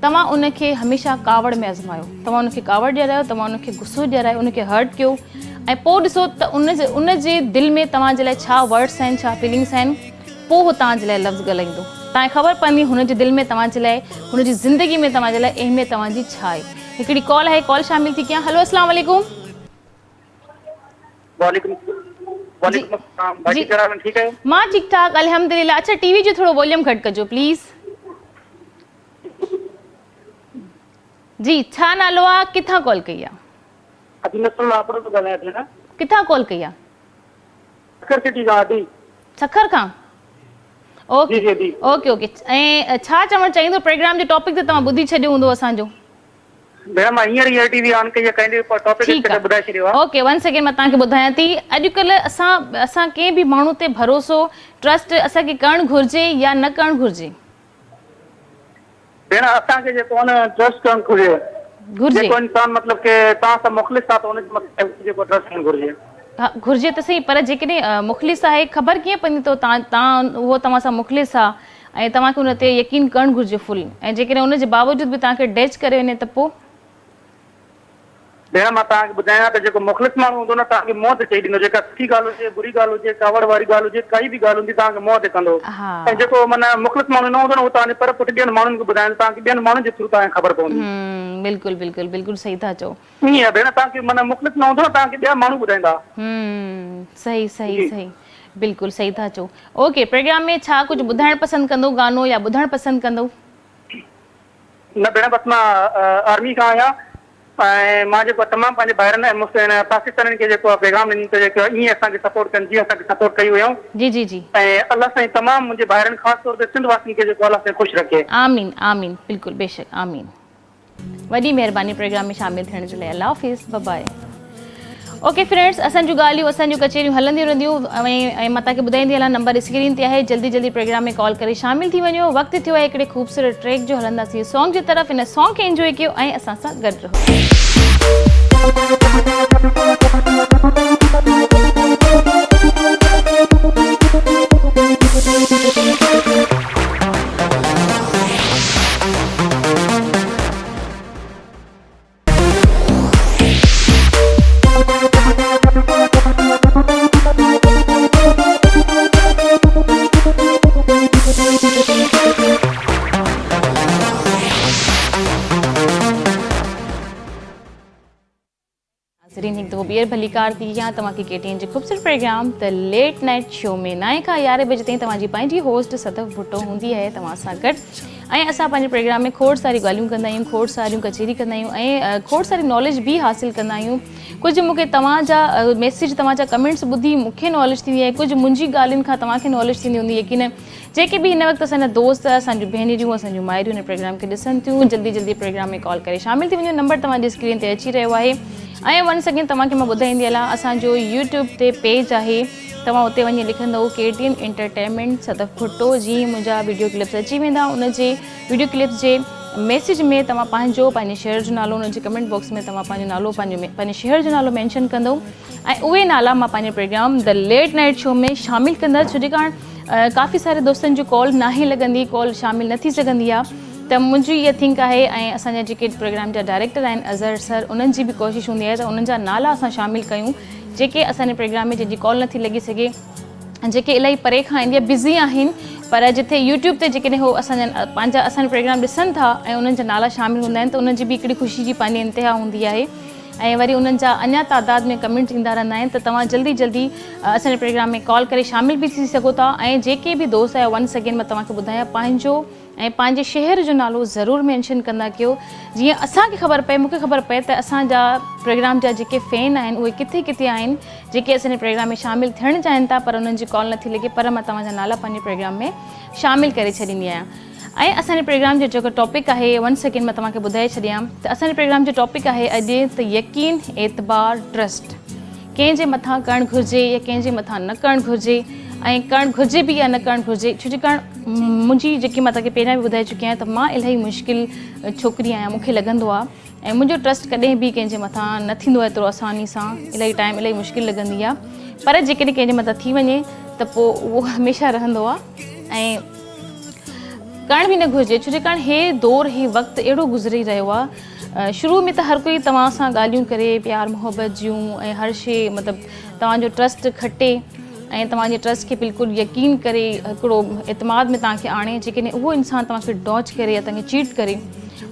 توهان ان کي هميشه ڪاوڙ ۾ آزمايو توهان ان کي ڪاوڙ ڏيارايو توهان ان کي غصو ڏيارايو ان کي هرٽ ڪيو ۽ پوء ڏسو ته ان جي ان جي دل ۾ توهان جي لاء ڇا ورڊس آهن ڇا فيلنگس آهن پوء هو توهان جي لاء لفظ ڳالهائيندو توهان کي خبر پوندي هن جي دل ۾ توهان جي لاء هن جي زندگي ۾ توهان جي لاء اهميت توهان جي ڇا آهي هڪڙي ڪال آهي ڪال شامل ٿي ڪيان هلو اسلام عليڪم. وعليڪم وعليڪم السلام باقي ڪهڙا حال آهن ٺيڪ آهيو. مان ٺيڪ ٺاڪ الحمدلله اڇا ٽي وي جو ٿورو واليوم گهٽ ڪجو پليز. جي ڇا نالو آ ڪٿان ڪال ڪئي آ. ادي نصرالله ابڙو ٿو ڳالهايان ڀيڻ. ڪٿان ڪال ڪئي آ. سکر سٽي کان ادي. سکر کان اوڪي جي جي ادي. اوڪي اوڪي ۽ ڇا چوڻ چاهيندو پروگرام جو ٽاپڪ ته توهان ٻڌي ڇڏيو هوندو اسان جو. ڀيڻ مان هينئر ئي ايئر ٽي وي آن ڪئي آهي ڪائنڊلي ٽاپڪ ٺيڪ ڪري ٻڌائي ڇڏيو آ. اوڪي ون سيڪنڊ مان توهان کي ٻڌايان ٿي اڄڪلهه اسان اسان ڪنهن به ماڻهو تي ڀروسو ٽرسٽ اسان کي ڪرڻ گهرجي يا نه ڪرڻ گهرجي. ڀيڻ اسان کي جيڪو آهي نه ٽرسٽ ڪرڻ گهرجي گهرجي. جيڪو انسان مطلب ڪي توهان سان مخلص آهي ته ان جي مٿان جيڪو ٽرسٽ ڪرڻ گهرجي. ها گهرجي ته سهي پر جيڪڏهن مخلص آهي خبر ڪيئن پوندي ته توهان توهان اهو توهان سان مخلص آهي ۽ توهان کي ان تي يقين ڪرڻ گهرجي فل ۽ جيڪڏهن ان جي باوجود به توهان کي ڊيچ ڪري وڃي ته پوء. ڀيڻ مان توهان کي ٻڌايان ته جيڪو مخلص ماڻهو هوندو نه توهان کي منهن تي چئي ڏيندو جيڪا سٺي ڳالهه هجي بري ڳالهه هجي ڪاوڙ واري ڳالهه هجي ڪائي به ڳالهه هوندي توهان کي منهن تي ڪندو ۽ جيڪو معنيٰ مخلص ماڻهو نه هوندو نه اهو توهان جي پر پٺ ٻين ماڻهن کي ٻڌائيندو توهان کي ٻين ماڻهن جي ٿرو توهان کي خبر پوندي. بلڪل بلڪل بلڪل صحيح ٿا چئو. ائين آهي ڀيڻ توهان کي معنيٰ مخلص نه هوندو نه توهان کي ٻيا ماڻهو ٻڌائيندا. صحيح صحيح صحيح بلڪل صحيح ٿا چئو. اوڪي پروگرام ۾ ڇا ڪجهه ٻڌائڻ پسند ڪندو گانو يا ٻڌڻ پسند ڪندو. نه ڀيڻ بس مان آرمي کان آهيان ۽ مان جيڪو تمام پنهنجي ڀائرن ۽ مسلم پاڪستانين کي جيڪو آهي پيغام ڏني ته جيڪو ائين اسان کي سپورٽ ڪن جيئن اسان کي سپورٽ ڪئي هيائون جي جي جي. ۽ الله سائين تمام منهنجي ڀائرن خاص طور تي سنڌ واسين کي جيڪو الله سائين خوش رکي. آمين آمين بلڪل بيشڪ آمين. وڏي مهرباني پروگرام ۾ شامل ٿيڻ جي لاء الله حافظ بباء. اوڪي فرينڊس اسان جون ڳالهيون اسان جون ڪچهريون هلنديون رهنديون ۽ مان توهان کي ٻڌائيندي هلان نمبر اسڪرين تي آهي جلدي جلدي پروگرام ۾ ڪال ڪري شامل ٿي وڃو وقت ٿيو آهي هڪڙي خوبصورت ٽريڪ جو هلنداسين سانگ جي طرف ان سانگ کي انجوائي ڪيو ۽ اسان سان گڏ رهو. ناظرين هڪ دفعو ٻيهر ڀليڪار ٿي ڪيان توهان کي ڪي ٽي اين جي خوبصورت پروگرام ته ليٽ نائٽ شو ۾ نائين کان يارهين بجي تائين توهان جي پنهنجي هوسٽ صدف ڀٽو هوندي آهي توهان سان گڏ ۽ اسان پنهنجي پروگرام ۾ کوڙ ساريون ڳالهيون ڪندا آهيون کوڙ ساريون ڪچهري ڪندا آهيون ۽ کوڙ ساري ناليج به حاصل ڪندا آهيون ڪجهه مون کي توهان جا ميسيج توهان جا ڪمينٽس ٻڌي مون کي ناليج ٿيندي آهي ڪجهه منهنجي ڳالهين کان توهان کي ناليج ٿيندي هوندي يقينا جيڪي به هن وقت اسان جا دوست اسان جون ڀينريون اسان جون مائريون هن پروگرام کي ڏسن ٿيون جلدي جلدي پروگرام ۾ ڪال ڪري شامل ٿي وڃو نمبر توهان جي اسڪرين تي اچي رهيو آهي ۽ ونس اگين توهان کي مان ٻڌائيندي هلان اسان جو يوٽيوب تي پيج آهي توهان اتي وڃي لکندؤ K T N entertainment Sadaf Bhutto جي منهنجا وڊيو ڪلپس اچي ويندا ان جي وڊيو ڪلپس جي ميسيج ۾ توهان پنهنجو پنهنجي شهر جو نالو ان جي ڪمينٽ باڪس ۾ توهان پنهنجو نالو پنهنجو پنهنجي شهر جو نالو مينشن ڪندؤ ۽ اهي نالا مان پنهنجي programme the late night show ۾ شامل ڪندس ڇو جي ڪاڻ ڪافي ساري دوستن جي ڪال ناهي لڳندي ڪال شامل نه ٿي سگهندي آهي ته منهنجي اها ٿنڪ آهي ۽ اسان جا جيڪي پروگرام جا ڊائريڪٽر آهن اظهر سر انهن جي به ڪوشش هوندي آهي ته انهن جا نالا اسان شامل ڪيون جيڪي اسان جي پروگرام ۾ جن جي ڪال نٿي لڳي سگهي جيڪي الاهي پري کان ايندي بزي آهن پر جتي يوٽيوب تي جيڪڏهن هو اسان جا پنهنجا اسان جو پروگرام ڏسن ٿا ۽ انهن جا نالا شامل هوندا آهن ته انهن جي به هڪڙي خوشي جي پنهنجي انتها هوندي آهي ۽ وري انهن جا اڃا تعداد ۾ ڪمينٽس ايندا رهندا آهن ته توهان جلدي جلدي اسان جي پروگرام ۾ ڪال ڪري شامل به ٿي سگهو ٿا ۽ جيڪي به دوست آهيو ونس اگين مان توهان کي ٻڌايان پنهنجو ۽ پنهنجي شهر جو نالو ضرور مينشن ڪندا ڪيو جيئن اسان کي خبر پئي مونکي خبر پئي ته اسان جا پروگرام جا جيڪي فين آهن اهي ڪٿي ڪٿي آهن جيڪي اسان جي پروگرام ۾ شامل ٿيڻ چاهين ٿا پر انهن جي ڪال نٿي لڳي پر مان توهان جا نالا پنهنجي پروگرام ۾ شامل ڪري ڇڏيندي آهيان. ۽ اسان جي پروگرام جو جيڪو ٽاپڪ آهي ون سيڪنڊ مان توهان کي ٻڌائي ڇڏيان ته اسان جي پروگرام جو ٽاپڪ آهي اڄ ته يقين اعتبار ٽرسٽ ڪنهن جي مٿان ڪرڻ گهرجي يا ڪنهن جي مٿان نه ڪرڻ گهرجي ۽ ڪرڻ گهرجي به يا نه ڪرڻ گهرجي ڇو جو ڪرڻ منهنجي جيڪي مان توهان کي پهريان به ٻڌائي چڪي آهيان ته مان الاهي مشڪل ڇوڪري آهيان مون کي لڳندو آهي ۽ منهنجو ٽرسٽ ڪڏهن به ڪنهن جي مٿان نه ٿيندو آهي ايترو آساني سان الاهي ٽائيم الاهي مشڪل لڳندي آهي پر جيڪڏهن ڪنهن جي مٿان ٿي وڃي ته پوء اهو هميشه رهندو آهي ۽ ڪرڻ به نه گهرجي ڇو ڇاڪاڻ هي دور هي وقت اهڙو گذري رهيو آهي شروع ۾ ته هر ڪوئي توهان سان ڳالهيون ڪري پيار محبت جون ۽ هر شي مطلب توهان جو ٽرسٽ کٽي ۽ توهان جي ٽرسٽ کي بلڪل يقين ڪري هڪڙو اعتماد ۾ توهان کي آڻي جيڪڏهن اهو انسان توهان کي ڊاج ڪري يا توهان کي چيٽ ڪري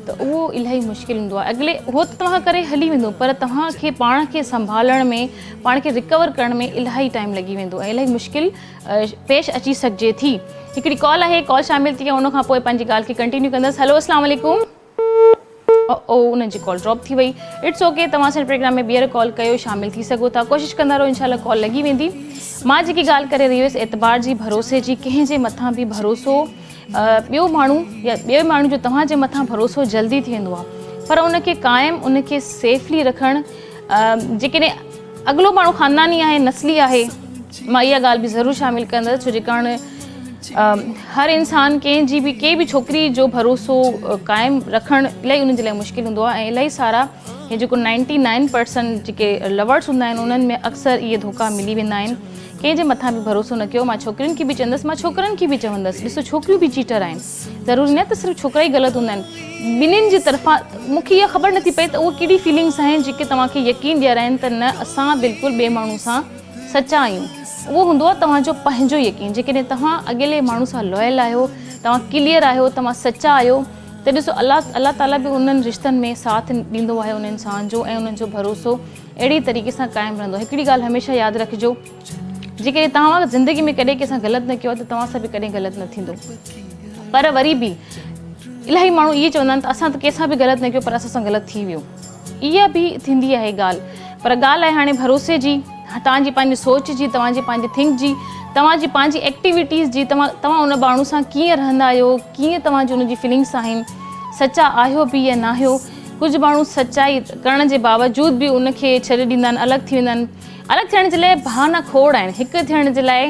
ته اهو الاهي مشڪل هوندو آهي اڳلي هو ته توهان ڪري هلي ويندو پر توهان کي پاڻ کي سنڀالڻ ۾ پاڻ کي رڪور ڪرڻ ۾ الاهي ٽائيم لڳي ويندو ۽ الاهي مشڪل پيش اچي سگهجي ٿي. هڪڙي ڪال آهي ڪال شامل ٿي ان کان پوء پنهنجي ڳالهه کي ڪنٽينيو ڪندس هلو اسلام عليڪم او انهن جي ڪال ڊراپ ٿي وئي it's okay توهان اسان جي پروگرام ۾ ٻيهر ڪال ڪيو شامل ٿي سگهو ٿا ڪوشش ڪندا رهو انشاء الله ڪال لڳي ويندي مان جيڪي ڳالهه ڪري رهي هيس اعتبار جي ڀروسي جي ڪنهن جي مٿان به ڀروسو ٻيو ماڻهو يا ٻيو ماڻهو جو توهان جي مٿان ڀروسو جلدي ٿي ويندو آهي پر ان کي قائم ان کي سيفلي رکڻ جيڪڏهن اڳلو ماڻهو خانداني آهي نسلي آهي مان اها ڳالهه به ضرور شامل ڪندس ڇو جي ڪاڻ هر انسان ڪنهن جي به ڪنهن به ڇوڪري جو ڀروسو قائم رکڻ الاهي انهن جي لاء مشڪل هوندو آهي ۽ الاهي سارا هي جيڪو نائنٽي نائن پرسنٽ جيڪي لورس هوندا آهن انهن ۾ اڪثر اهي ڌوڪا ملي ويندا آهن ڪنهن جي مٿان به ڀروسو نه ڪيو مان ڇوڪرين کي به چوندس مان ڇوڪرن کي به چوندس ڏسو ڇوڪريون به چيٽر آهن ضروري نه ته صرف ڇوڪرا ئي غلط هوندا آهن ٻنهين جي طرفان مون کي اها خبر نٿي پئي ته اهي ڪهڙي فيلنگس آهن جيڪي توهان کي يقين ڏيارائن ته نه اسان بلڪل ٻئي ماڻهو سان سچا آهيون اهو هوندو آهي توهان جو پنهنجو يقين جيڪڏهن توهان اڳلي ماڻهو سان لوئل آهيو توهان ڪليئر آهيو توهان سچا آهيو ته ڏسو الله الله تعالي به انهن رشتن ۾ ساٿ ڏيندو آهي ان انسان جو ۽ انهن جو ڀروسو اهڙي طريقي سان قائم رهندو هڪڙي ڳالهه هميشه ياد رکجو جيڪڏهن توهان زندگي ۾ ڪڏهن ڪنهن سان غلط نه ڪيو آهي ته توهان سان به ڪڏهن غلط نه ٿيندو پر وري به الاهي ماڻهو اهي چوندا آهن ته اسان ته ڪنهن سان به غلط نه ڪيو پر اسان سان غلط ٿي ويو اها به ٿيندي آهي ڳالهه پر ڳالهه آهي هاڻي ڀروسي جي توهان جي پنهنجي سوچ جي توهان جي پنهنجي ٿنڪ جي توهان جي پنهنجي ايڪٽيوٽيز جي توهان توهان ان ماڻهو سان ڪيئن رهندا آهيو ڪيئن توهان جي ان جي فيلنگس آهن سچا آهيو به يا ناهيو ڪجهه ماڻهو سچائي ڪرڻ جي باوجود به ان کي ڇڏي ڏيندا آهن الڳ ٿي ويندا آهن الڳ ٿيڻ جي لاء بهانا کوڙ آهن، هڪ ٿيڻ جي لاء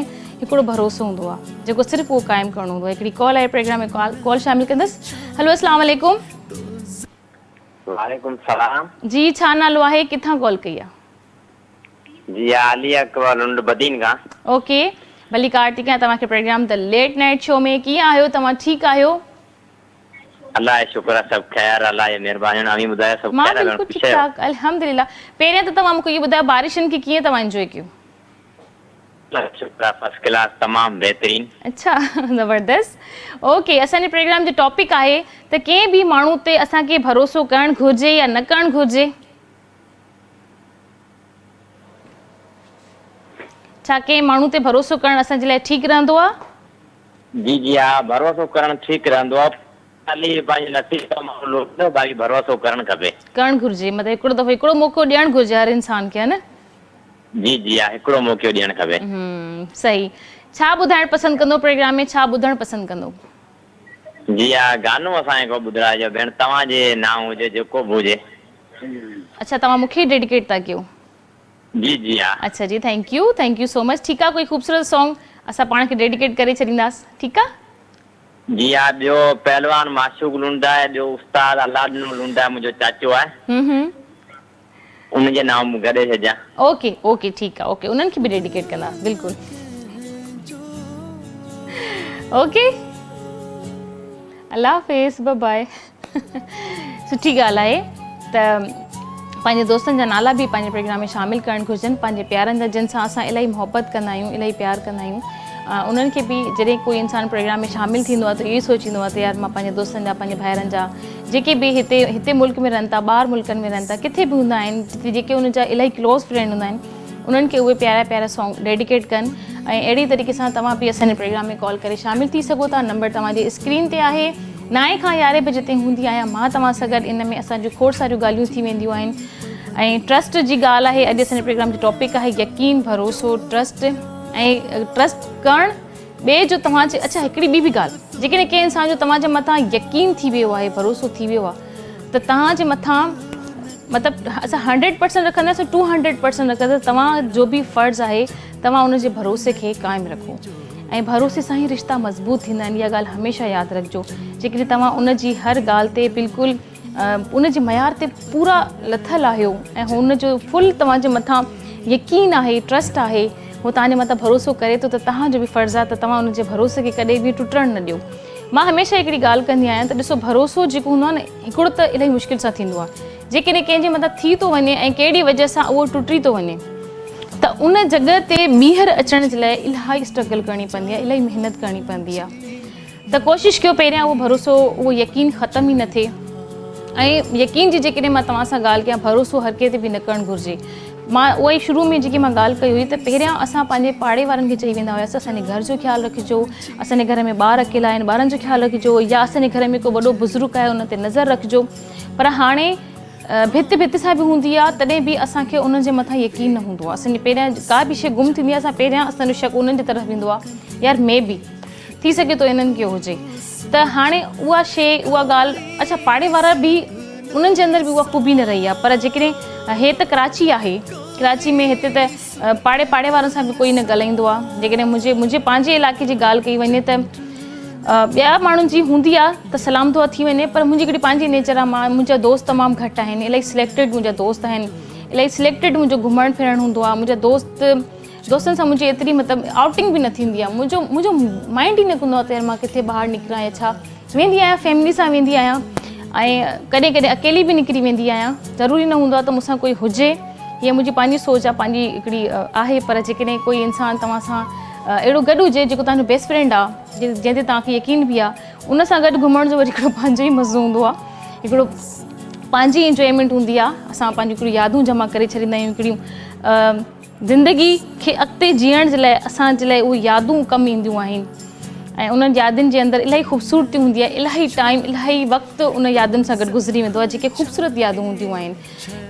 هڪڙو ڀروسو هوندو آهي جيڪو صرف اهو قائم ڪرڻو هوندو آهي. هڪڙي ڪال آهي پروگرام ۾ ڪال شامل ڪندس. هلو اسلام عليڪم. وعليڪم السلام. جي ڇا نالو آهي ڪٿان ڪال ڪئي آهي. جي علي اڪبر لنڊ بدين کان. اوڪي ڀلي ڪار ٿي ڪيان توهان کي programme the late night show ۾ ڪيئن آهيو توهان ٺيڪ آهيو. الله جو شڪر آ سڀ خير الله جي مھربانيون اوھين ٻڌايو سڀ مان خير آ ڀيڻ بلڪل خوش ٺيڪ آھيو. ٺاڪ الحمدلله پهريان ته توهان مونکي اهو ٻڌايو بارشن کي ڪيئن توهان انجوائي ڪيو. الله جو شڪر آ فرسٽ ڪلاس تمام بهترين. اڇا زبردست اوڪي اسان جي پروگرام جو ٽاپڪ آهي ته ڪنهن به ماڻهو تي اسان کي ڀروسو ڪرڻ گهرجي يا نه ڪرڻ گهرجي. ڇا ڪنهن ماڻهو تي ڀروسو ڪرڻ اسان جي لاء ٺيڪ رهندو آ؟ جي جي ها ڀروسو ڪرڻ ٺيڪ رهندو آ خالي پنهنجي نصيب سان ماڻهو لوٽندو باقي ڀروسو ڪرڻ کپي. ڪرڻ گهرجي مطلب هڪڙو دفعو هڪڙو موقعو ڏيڻ گهرجي هر انسان کي ها نه. جي جي ها هڪڙو موقعو ڏيڻ کپي. هم صحيح ڇا ٻڌائڻ پسند ڪندو پروگرام ۾ ڇا ٻڌڻ پسند ڪندو. جي ها گانو اسان کي ڪو ٻڌرائجو ڀيڻ توهان جي نانء هجي جيڪو به هجي. اڇا توهان مونکي ئي ڊيڊيڪيٽ ٿا ڪيو. جي جي ها. اڇا جي thank you thank you so much ٺيڪ آ ڪوئي خوبصورت سونگ اسان پاڻ کي ڊيڊيڪيٽ ڪري ڇڏينداس ٺيڪ آ. جي ها ٻيو پهلوان معشوق لنڊ آهي ٻيو استاد الله ڏنو لنڊ آهي منهنجو چاچو آهي هم هم. ان جي نام گڏي ڇڏيان. اوڪي اوڪي ٺيڪ آ اوڪي انهن کي به ڊيڊيڪيٽ ڪنداس بلڪل اوڪي الله حافظ باء باء سٺي ڳالهه آهي ته پنهنجي دوستن جا نالا به پنهنجي پروگرام ۾ شامل ڪرڻ گهرجن پنهنجي پيارن جا جن سان اسان الاهي محبت ڪندا آهيون الاهي پيار ڪندا آهيون انهن کي به جڏهن ڪوئي انسان پروگرام ۾ شامل ٿيندو آهي ته اهو سوچيندو آهي ته يار مان پنهنجي دوستن جا پنهنجي ڀائرن جا جيڪي به هتي هتي ملڪ ۾ رهن ٿا ٻاهر ملڪن ۾ رهن ٿا ڪٿي به هوندا آهن جتي جيڪي انهن جا الاهي ڪلوز فرينڊ هوندا آهن انهن کي اهي پيارا پيارا سانگ ڊيڊيڪيٽ ڪن ۽ اهڙي طريقي سان توهان به اسان جي پروگرام ۾ ڪال ڪري شامل ٿي سگهو ٿا نمبر توهان جي اسڪرين تي آهي نائين کان يارهين بجي تائين هوندي آهيان مان توهان سان گڏ ان ۾ اسان جون کوڙ ساريون ڳالهيون ٿي وينديون آهن ۽ ٽرسٽ جي ڳالهه آهي اڄ اسان جي پروگرام جو ٽاپڪ آهي يقين ڀروسو ٽرسٽ ۽ ٽرسٽ ڪرڻ ٻئي جو توهان جي اڇا هڪڙي ٻي به ڳالهه جيڪڏهن ڪنهن انسان جو توهان جي مٿان يقين ٿي ويو آهي ڀروسو ٿي ويو آهي ته توهان جي مٿان مطلب اسان هنڊريڊ پرسنٽ رکنداسين ٽو هنڊريڊ پرسنٽ رکنداسين توهان جو به فرض آهي توهان ان جي ڀروسي کي قائم رکو ۽ ڀروسي سان ئي رشتا مضبوط ٿيندا آهن اها ڳالهه هميشه ياد رکجو جيڪڏهن توهان ان جي هر ڳالهه تي بلڪل ان جي معيار تي پورا لٿل آهيو ۽ هن جو فل توهان جي مٿان يقين آهي ٽرسٽ آهي هو توهان جي مٿان ڀروسو ڪري ٿو ته توهان جو به فرض آهي ته توهان ان جي ڀروسي کي ڪڏهن به ٽٽڻ نه ڏيو. مان هميشه هڪڙي ڳالهه ڪندي آهيان ته ڏسو ڀروسو جيڪو هوندو آهي نه هڪڙو ته الاهي مشڪل سان ٿيندو آهي جيڪڏهن ڪنهن جي مٿان ٿي ٿو وڃي ۽ ڪهڙي وجه سان اهو ٽٽي ٿو وڃي ته ان جڳهه تي ٻيهر اچڻ جي لاء الاهي اسٽرگل ڪرڻي پوندي آهي الاهي محنت ڪرڻي پوندي آهي ته ڪوشش ڪيو پهريان اهو ڀروسو اهو يقين ختم ئي نه ٿئي ۽ يقين جي جيڪڏهن مان توهان سان ڳالهه ڪيان ڀروسو هر ڪنهن تي به نه ڪرڻ گهرجي مان اها ئي شروع ۾ جيڪي مان ڳالهه ڪئي هئي ته پهريان اسان پنهنجي پاڙي وارن کي چئي ويندا هياسين اسان جي گهر جو خيال رکجو اسان جي گهر ۾ ٻار اڪيلا آهن ٻارن جو خيال رکجو يا اسان جي گهر ۾ ڪو وڏو بزرگ آهي ان تي نظر رکجو پر هاڻي ڀت ڀت سان به هوندي آهي تڏهن به اسان کي انهن جي مٿان يقين نه هوندو آهي اسان جي پهريان ڪا به شيء گم ٿيندي آهي اسان پهريان اسان جو شڪ انهن جي طرف ويندو آهي يار مي بي ٿي سگهي ٿو انهن کي هجي ته هاڻي اها شيء اها ڳالهه اڇا پاڙي وارا به انهن جي اندر به اها خوبي نه رهي آهي پر جيڪڏهن هي ته ڪراچي آهي ڪراچي ۾ هتي ته پاڙي پاڙي وارن سان به ڪوئي نه ڳالهائيندو آهي جيڪڏهن منهنجي منهنجي پنهنجي علائقي جي ڳالهه ڪئي وڃي ته ٻيا ماڻهن جي هوندي آهي ته سلام دعا ٿي وڃي پر منهنجي هڪڙي پنهنجي نيچر آهي مان منهنجا دوست تمام گهٽ آهن الاهي سليڪٽيڊ منهنجا دوست آهن الاهي سليڪٽيڊ منهنجو گهمڻ ڦرڻ هوندو آهي منهنجا دوست دوستن سان منهنجي ايتري مطلب آئوٽنگ به نه ٿيندي آهي منهنجو منهنجو مائنڊ ئي نه ڪندو آهي ته يار مان ڪٿي ٻاهر نڪران يا ڇا ويندي آهيان فيملي سان ويندي آهيان ۽ ڪڏهن ڪڏهن اڪيلي به نڪري ويندي آهيان ضروري نه هوندو آهي ته مون سان ڪوئي هجي هيء منهنجي پنهنجي سوچ آهي پنهنجي هڪڙي آهي پر جيڪڏهن ڪوئي انسان توهان سان اهڙو گڏ هجي جيڪو توهان جو بيسٽ فرينڊ آهي جنهن تي توهان کي يقين به آهي ان سان گڏ گهمڻ جو وري هڪڙو پنهنجو ئي مزو هوندو آهي هڪڙو پنهنجي انجوائمينٽ هوندي آهي اسان پنهنجون هڪڙيون يادون جمع ڪري ڇڏيندا آهيون هڪڙيون زندگي کي اڳتي جيئڻ جي لاء اسان جي لاء اهي يادون ڪم اينديون آهن ۽ انهن يادن جي اندر الاهي خوبصورتي هوندي آهي الاهي ٽائيم الاهي وقت ان يادن سان گڏ گذري ويندو آهي جيڪي خوبصورت يادون هونديون آهن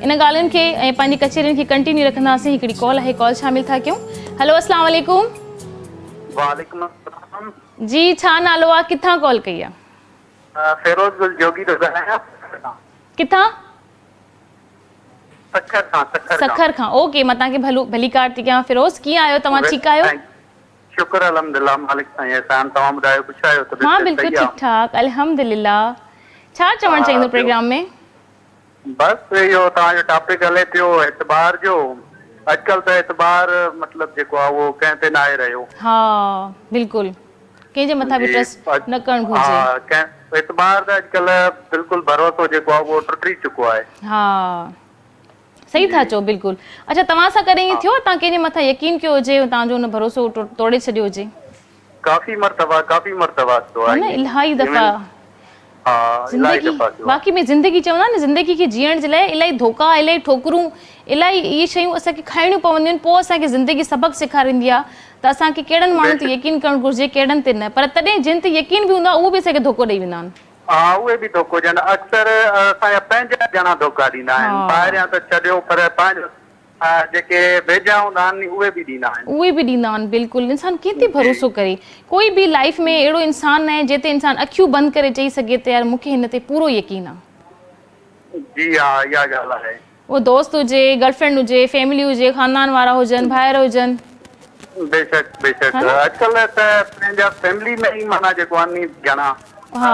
ان ڳالهين کي ۽ پنهنجي ڪچهرين کي ڪنٽينيو رکنداسين هڪڙي ڪال آهي ڪال شامل ٿا ڪيون هلو اسلام عليڪم. وعليڪم السلام. جي ڇا نالو آهي ڪٿان ڪال ڪئي آهي. فيروز گل جوڳي ٿو ڳالهايان سکر کان. ڪٿان؟ سکر کان سکر کان. سکر کان اوڪي مان توهان کي ڀلو ڀليڪار ٿي ڪيان فيروز ڪيئن آهيو توهان ٺيڪ آهيو. شڪر الحمدلله مالڪ سائين احسان توهان ٻڌايو خوش آهيو طبيعت مان بلڪل صحيح آ. ٺيڪ ٺاڪ الحمدلله ڇا چوڻ چاهيندو پروگرام ۾. بس اهو توهان جو ٽاپڪ هلي پيو اعتبار جو اڄڪلهه ته اعتبار مطلب جيڪو آ اهو ڪنهن تي ناهي رهيو. ها بلڪل ڪنهن جي مٿان به ٽرسٽ نه ڪرڻ گهرجي. ها ڪنهن اعتبار ته اڄڪلهه بلڪل ڀروسو جيڪو آ اهو ٽٽي چڪو آهي. ها صحيح ٿا چئو بلڪل اڇا توهان سان ڪڏهن ائين ٿيو آهي توهان ڪنهن جي مٿان يقين ڪيو هجي ۽ توهان جو ان ڀروسو ٽوڙي ڇڏيو هجي. ڪافي مرتبا ڪافي مرتبا ٿيو آهي نه الاهي دفعا ها الاهي دفعا ٿيو آهي. واقعي ۾ زندگي چوندا آهن نه زندگي کي جيئڻ جي لاء الاهي ڌوڪا الاهي ٺوڪرون الاهي اهي شيون اسان کي کائڻيون پونديون آهن پوء اسان کي زندگي سبق سيکاريندي آهي ته اسان کي ڪهڙن ماڻهن تي يقين ڪرڻ گهرجي ڪهڙن تي نه پر تڏهن جن تي يقين به هوندو آهي اهو به اسان کي ڌوڪو ڏئي ويندا آهن. ها اهي به ڌوڪو ڏين اڪثر اسان جا پنهنجا ڄڻا ڌوڪا ڏيندا آهن ٻاهريان ته ڇڏيو پر پنهنجا جيڪي ويجها هوندا آهن اهي به ڏيندا آهن. اهي به ڏيندا آهن بلڪل انسان ڪنهن تي ڀروسو ڪري ڪوئي به لائيف ۾ اهڙو انسان ناهي جنهن تي انسان اکيون بند ڪري چئي سگهي ته يار مون کي هن تي پورو يقين آهي. جي ها اها ڳالهه آهي. اهو دوست هجي گرل فرينڊ هجي فيملي هجي خاندان وارا هجن ڀائر هجن. بيشڪ بيشڪ اڄڪلهه ته پنهنجا فيملي ۾ ئي معنيٰ جيڪو آهي ني گهڻا ها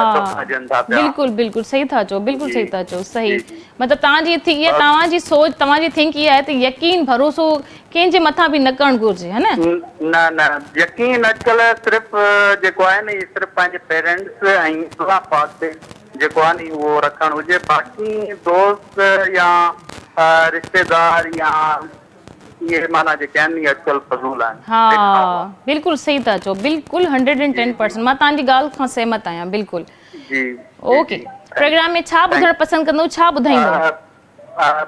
بلڪل بلڪل صحيح ٿا چئو بلڪل صحيح ٿا چئو صحيح مطلب توهان جي ٿي اها توهان جي سوچ توهان جي ٿنڪ اها آهي ته يقين ڀروسو ڪنهن جي مٿان به نه ڪرڻ گهرجي ها نه. نه نه يقين اڄڪلهه صرف جيڪو آهي نه اهي صرف پنهنجي پيرنٽس ۽ الله پاڪ تي جيڪو آهي ني اهو رکڻ هجي باقي دوست يا رشتيدار يا اهي معنيٰ جيڪي آهن اهي اڄڪلهه فضول آهن ها بلڪل صحيح ٿا چئو بلڪل 110% مان توهان جي ڳالهه کان سهمت آهيان بلڪل جي اوڪي پروگرام ۾ ڇا ٻڌڻ پسند ڪندو ڇا ٻڌائيندو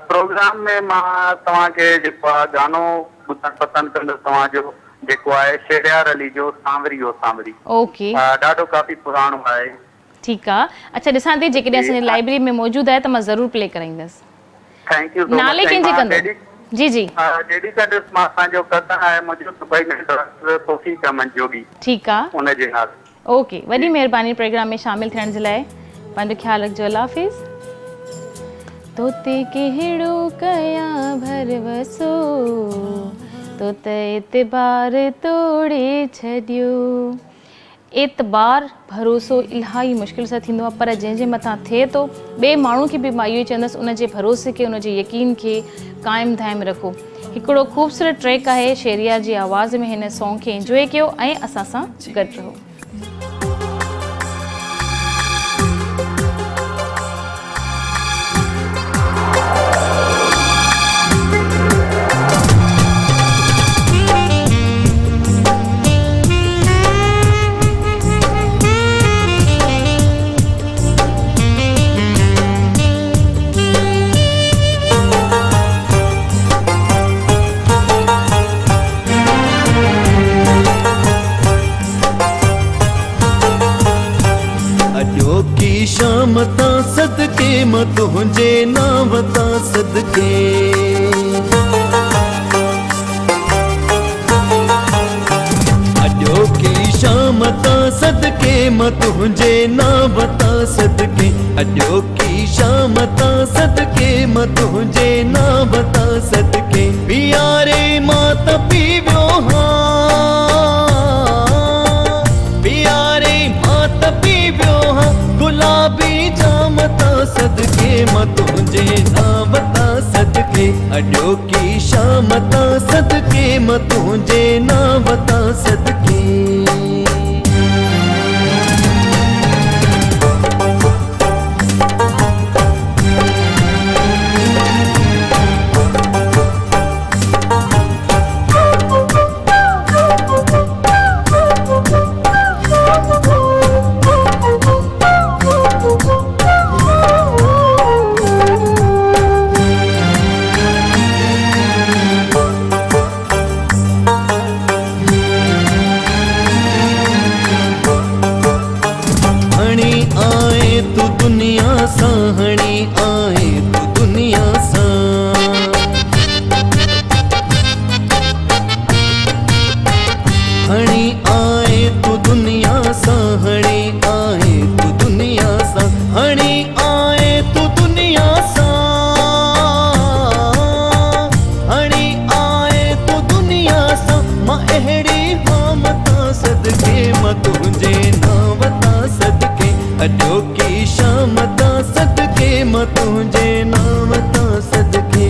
پروگرام ۾ مان توهان کي جيڪو آهي گانو ٻڌڻ پسند ڪندس توهان جو جيڪو آهي شهريار علي جو سانوري او سانوري اوڪي ڏاڍو ڪافي پراڻو آهي. ٺيڪ آ اڇا ڏسان ٿي جيڪڏهن اسان جي لائبرري ۾ موجود آهي ته مان ضرور پلي ڪرائيندس. Thank you سو مچ نالي ۽ ڪنهن جي مان ڪندو ڊيڊي جي جي. ڊيڊي ڪندس مان اسان جو ڪزن آهي منهنجو دبئي ۾ ڊاڪٽر توفيق احمد جوڳي ٺيڪ آ. ان جي نالي. اوڪي وڏي مهرباني پروگرام ۾ شامل ٿيڻ جي لاء پنهنجو خيال رکجو الله حافظ. تو تي ڪهڙو ڪيان ڀروسو تو ته اعتبار توڙي ڇڏيو. اعتبار ڀروسو الاهي مشڪل سان ٿيندو آهي پر جنهن جي مٿان ٿئي ٿو ٻئي ماڻهو کي به مان اهو ئي چوندس ان جي ڀروسي کي ان جي يقين کي قائم دائم رکو هڪڙو خوبصورت ٽريڪ آهي شهريار جي آواز ۾ هن سونگ کي انجوائي ڪيو ۽ اسان سان گڏ رهو. اڄوڪي شام تان صدقي مان تنهنجي نانء تان صدقي. اڄوڪي شام تان صدقي مان تنهنجي نانء تان صدقي. اڄوڪي شام تان صدقي مان تنهنجي نانء تان صدقي. پياري مان ته پي ويو هان. پياري مان ته پي ويو هان گلابي جام تان صدقي مان تنهنجي نانء تان صدقي. اڄوڪي شام تان صدقي مان تنهنجي نانء تان صدقي. هڻي آئين تون دنيا سان هڻي آئين تون دنيا سان. هڻي آئين تون دنيا سان هڻي آئين تون دنيا سان هڻي آئين تون دنيا سان هڻي آئين تون دنيا سان مان اهڙي هام تان صدقي مان تنهنجي نانء تان صدقي اڄوڪي شام تان صدقي مان تنهنجي نانء تان صدقي.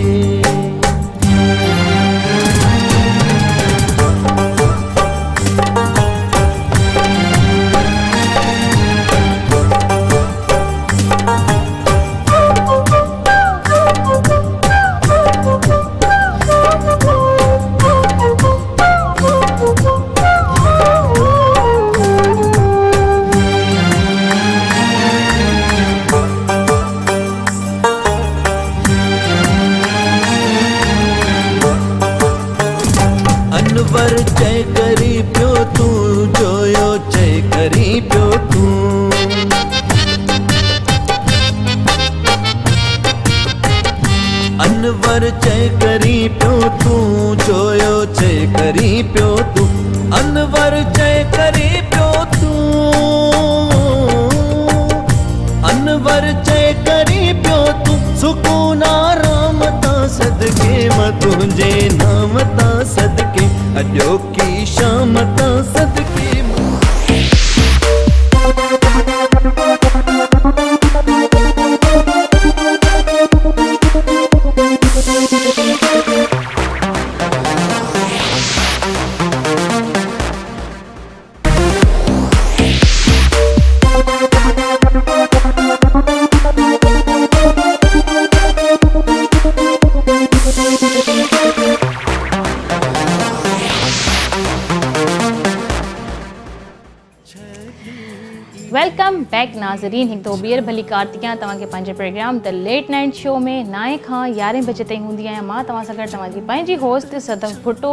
انور چئي ڪرين پيو تون جويو چئي ڪرين پيو تون. انور چئي ڪرين پيو تون جويو چئي ڪرين پيو تون انور چئي ڪرين پيو تون انور چئي ڪرين پيو تون سڪون آرام تان صدقي مان تنهنجي نام تان صدقي اڄوڪي شام تان صدقي مان. Welcome back ناظرين هڪ دفعو ٻيهر ڀلي ڪار ٿي ڪيان توهان کي پنهنجي programme the late night show ۾ نائين کان يارهين بجي تائين هوندي آهيان مان توهان سان گڏ توهان جي پنهنجي هوسٽ صدف ڀٽو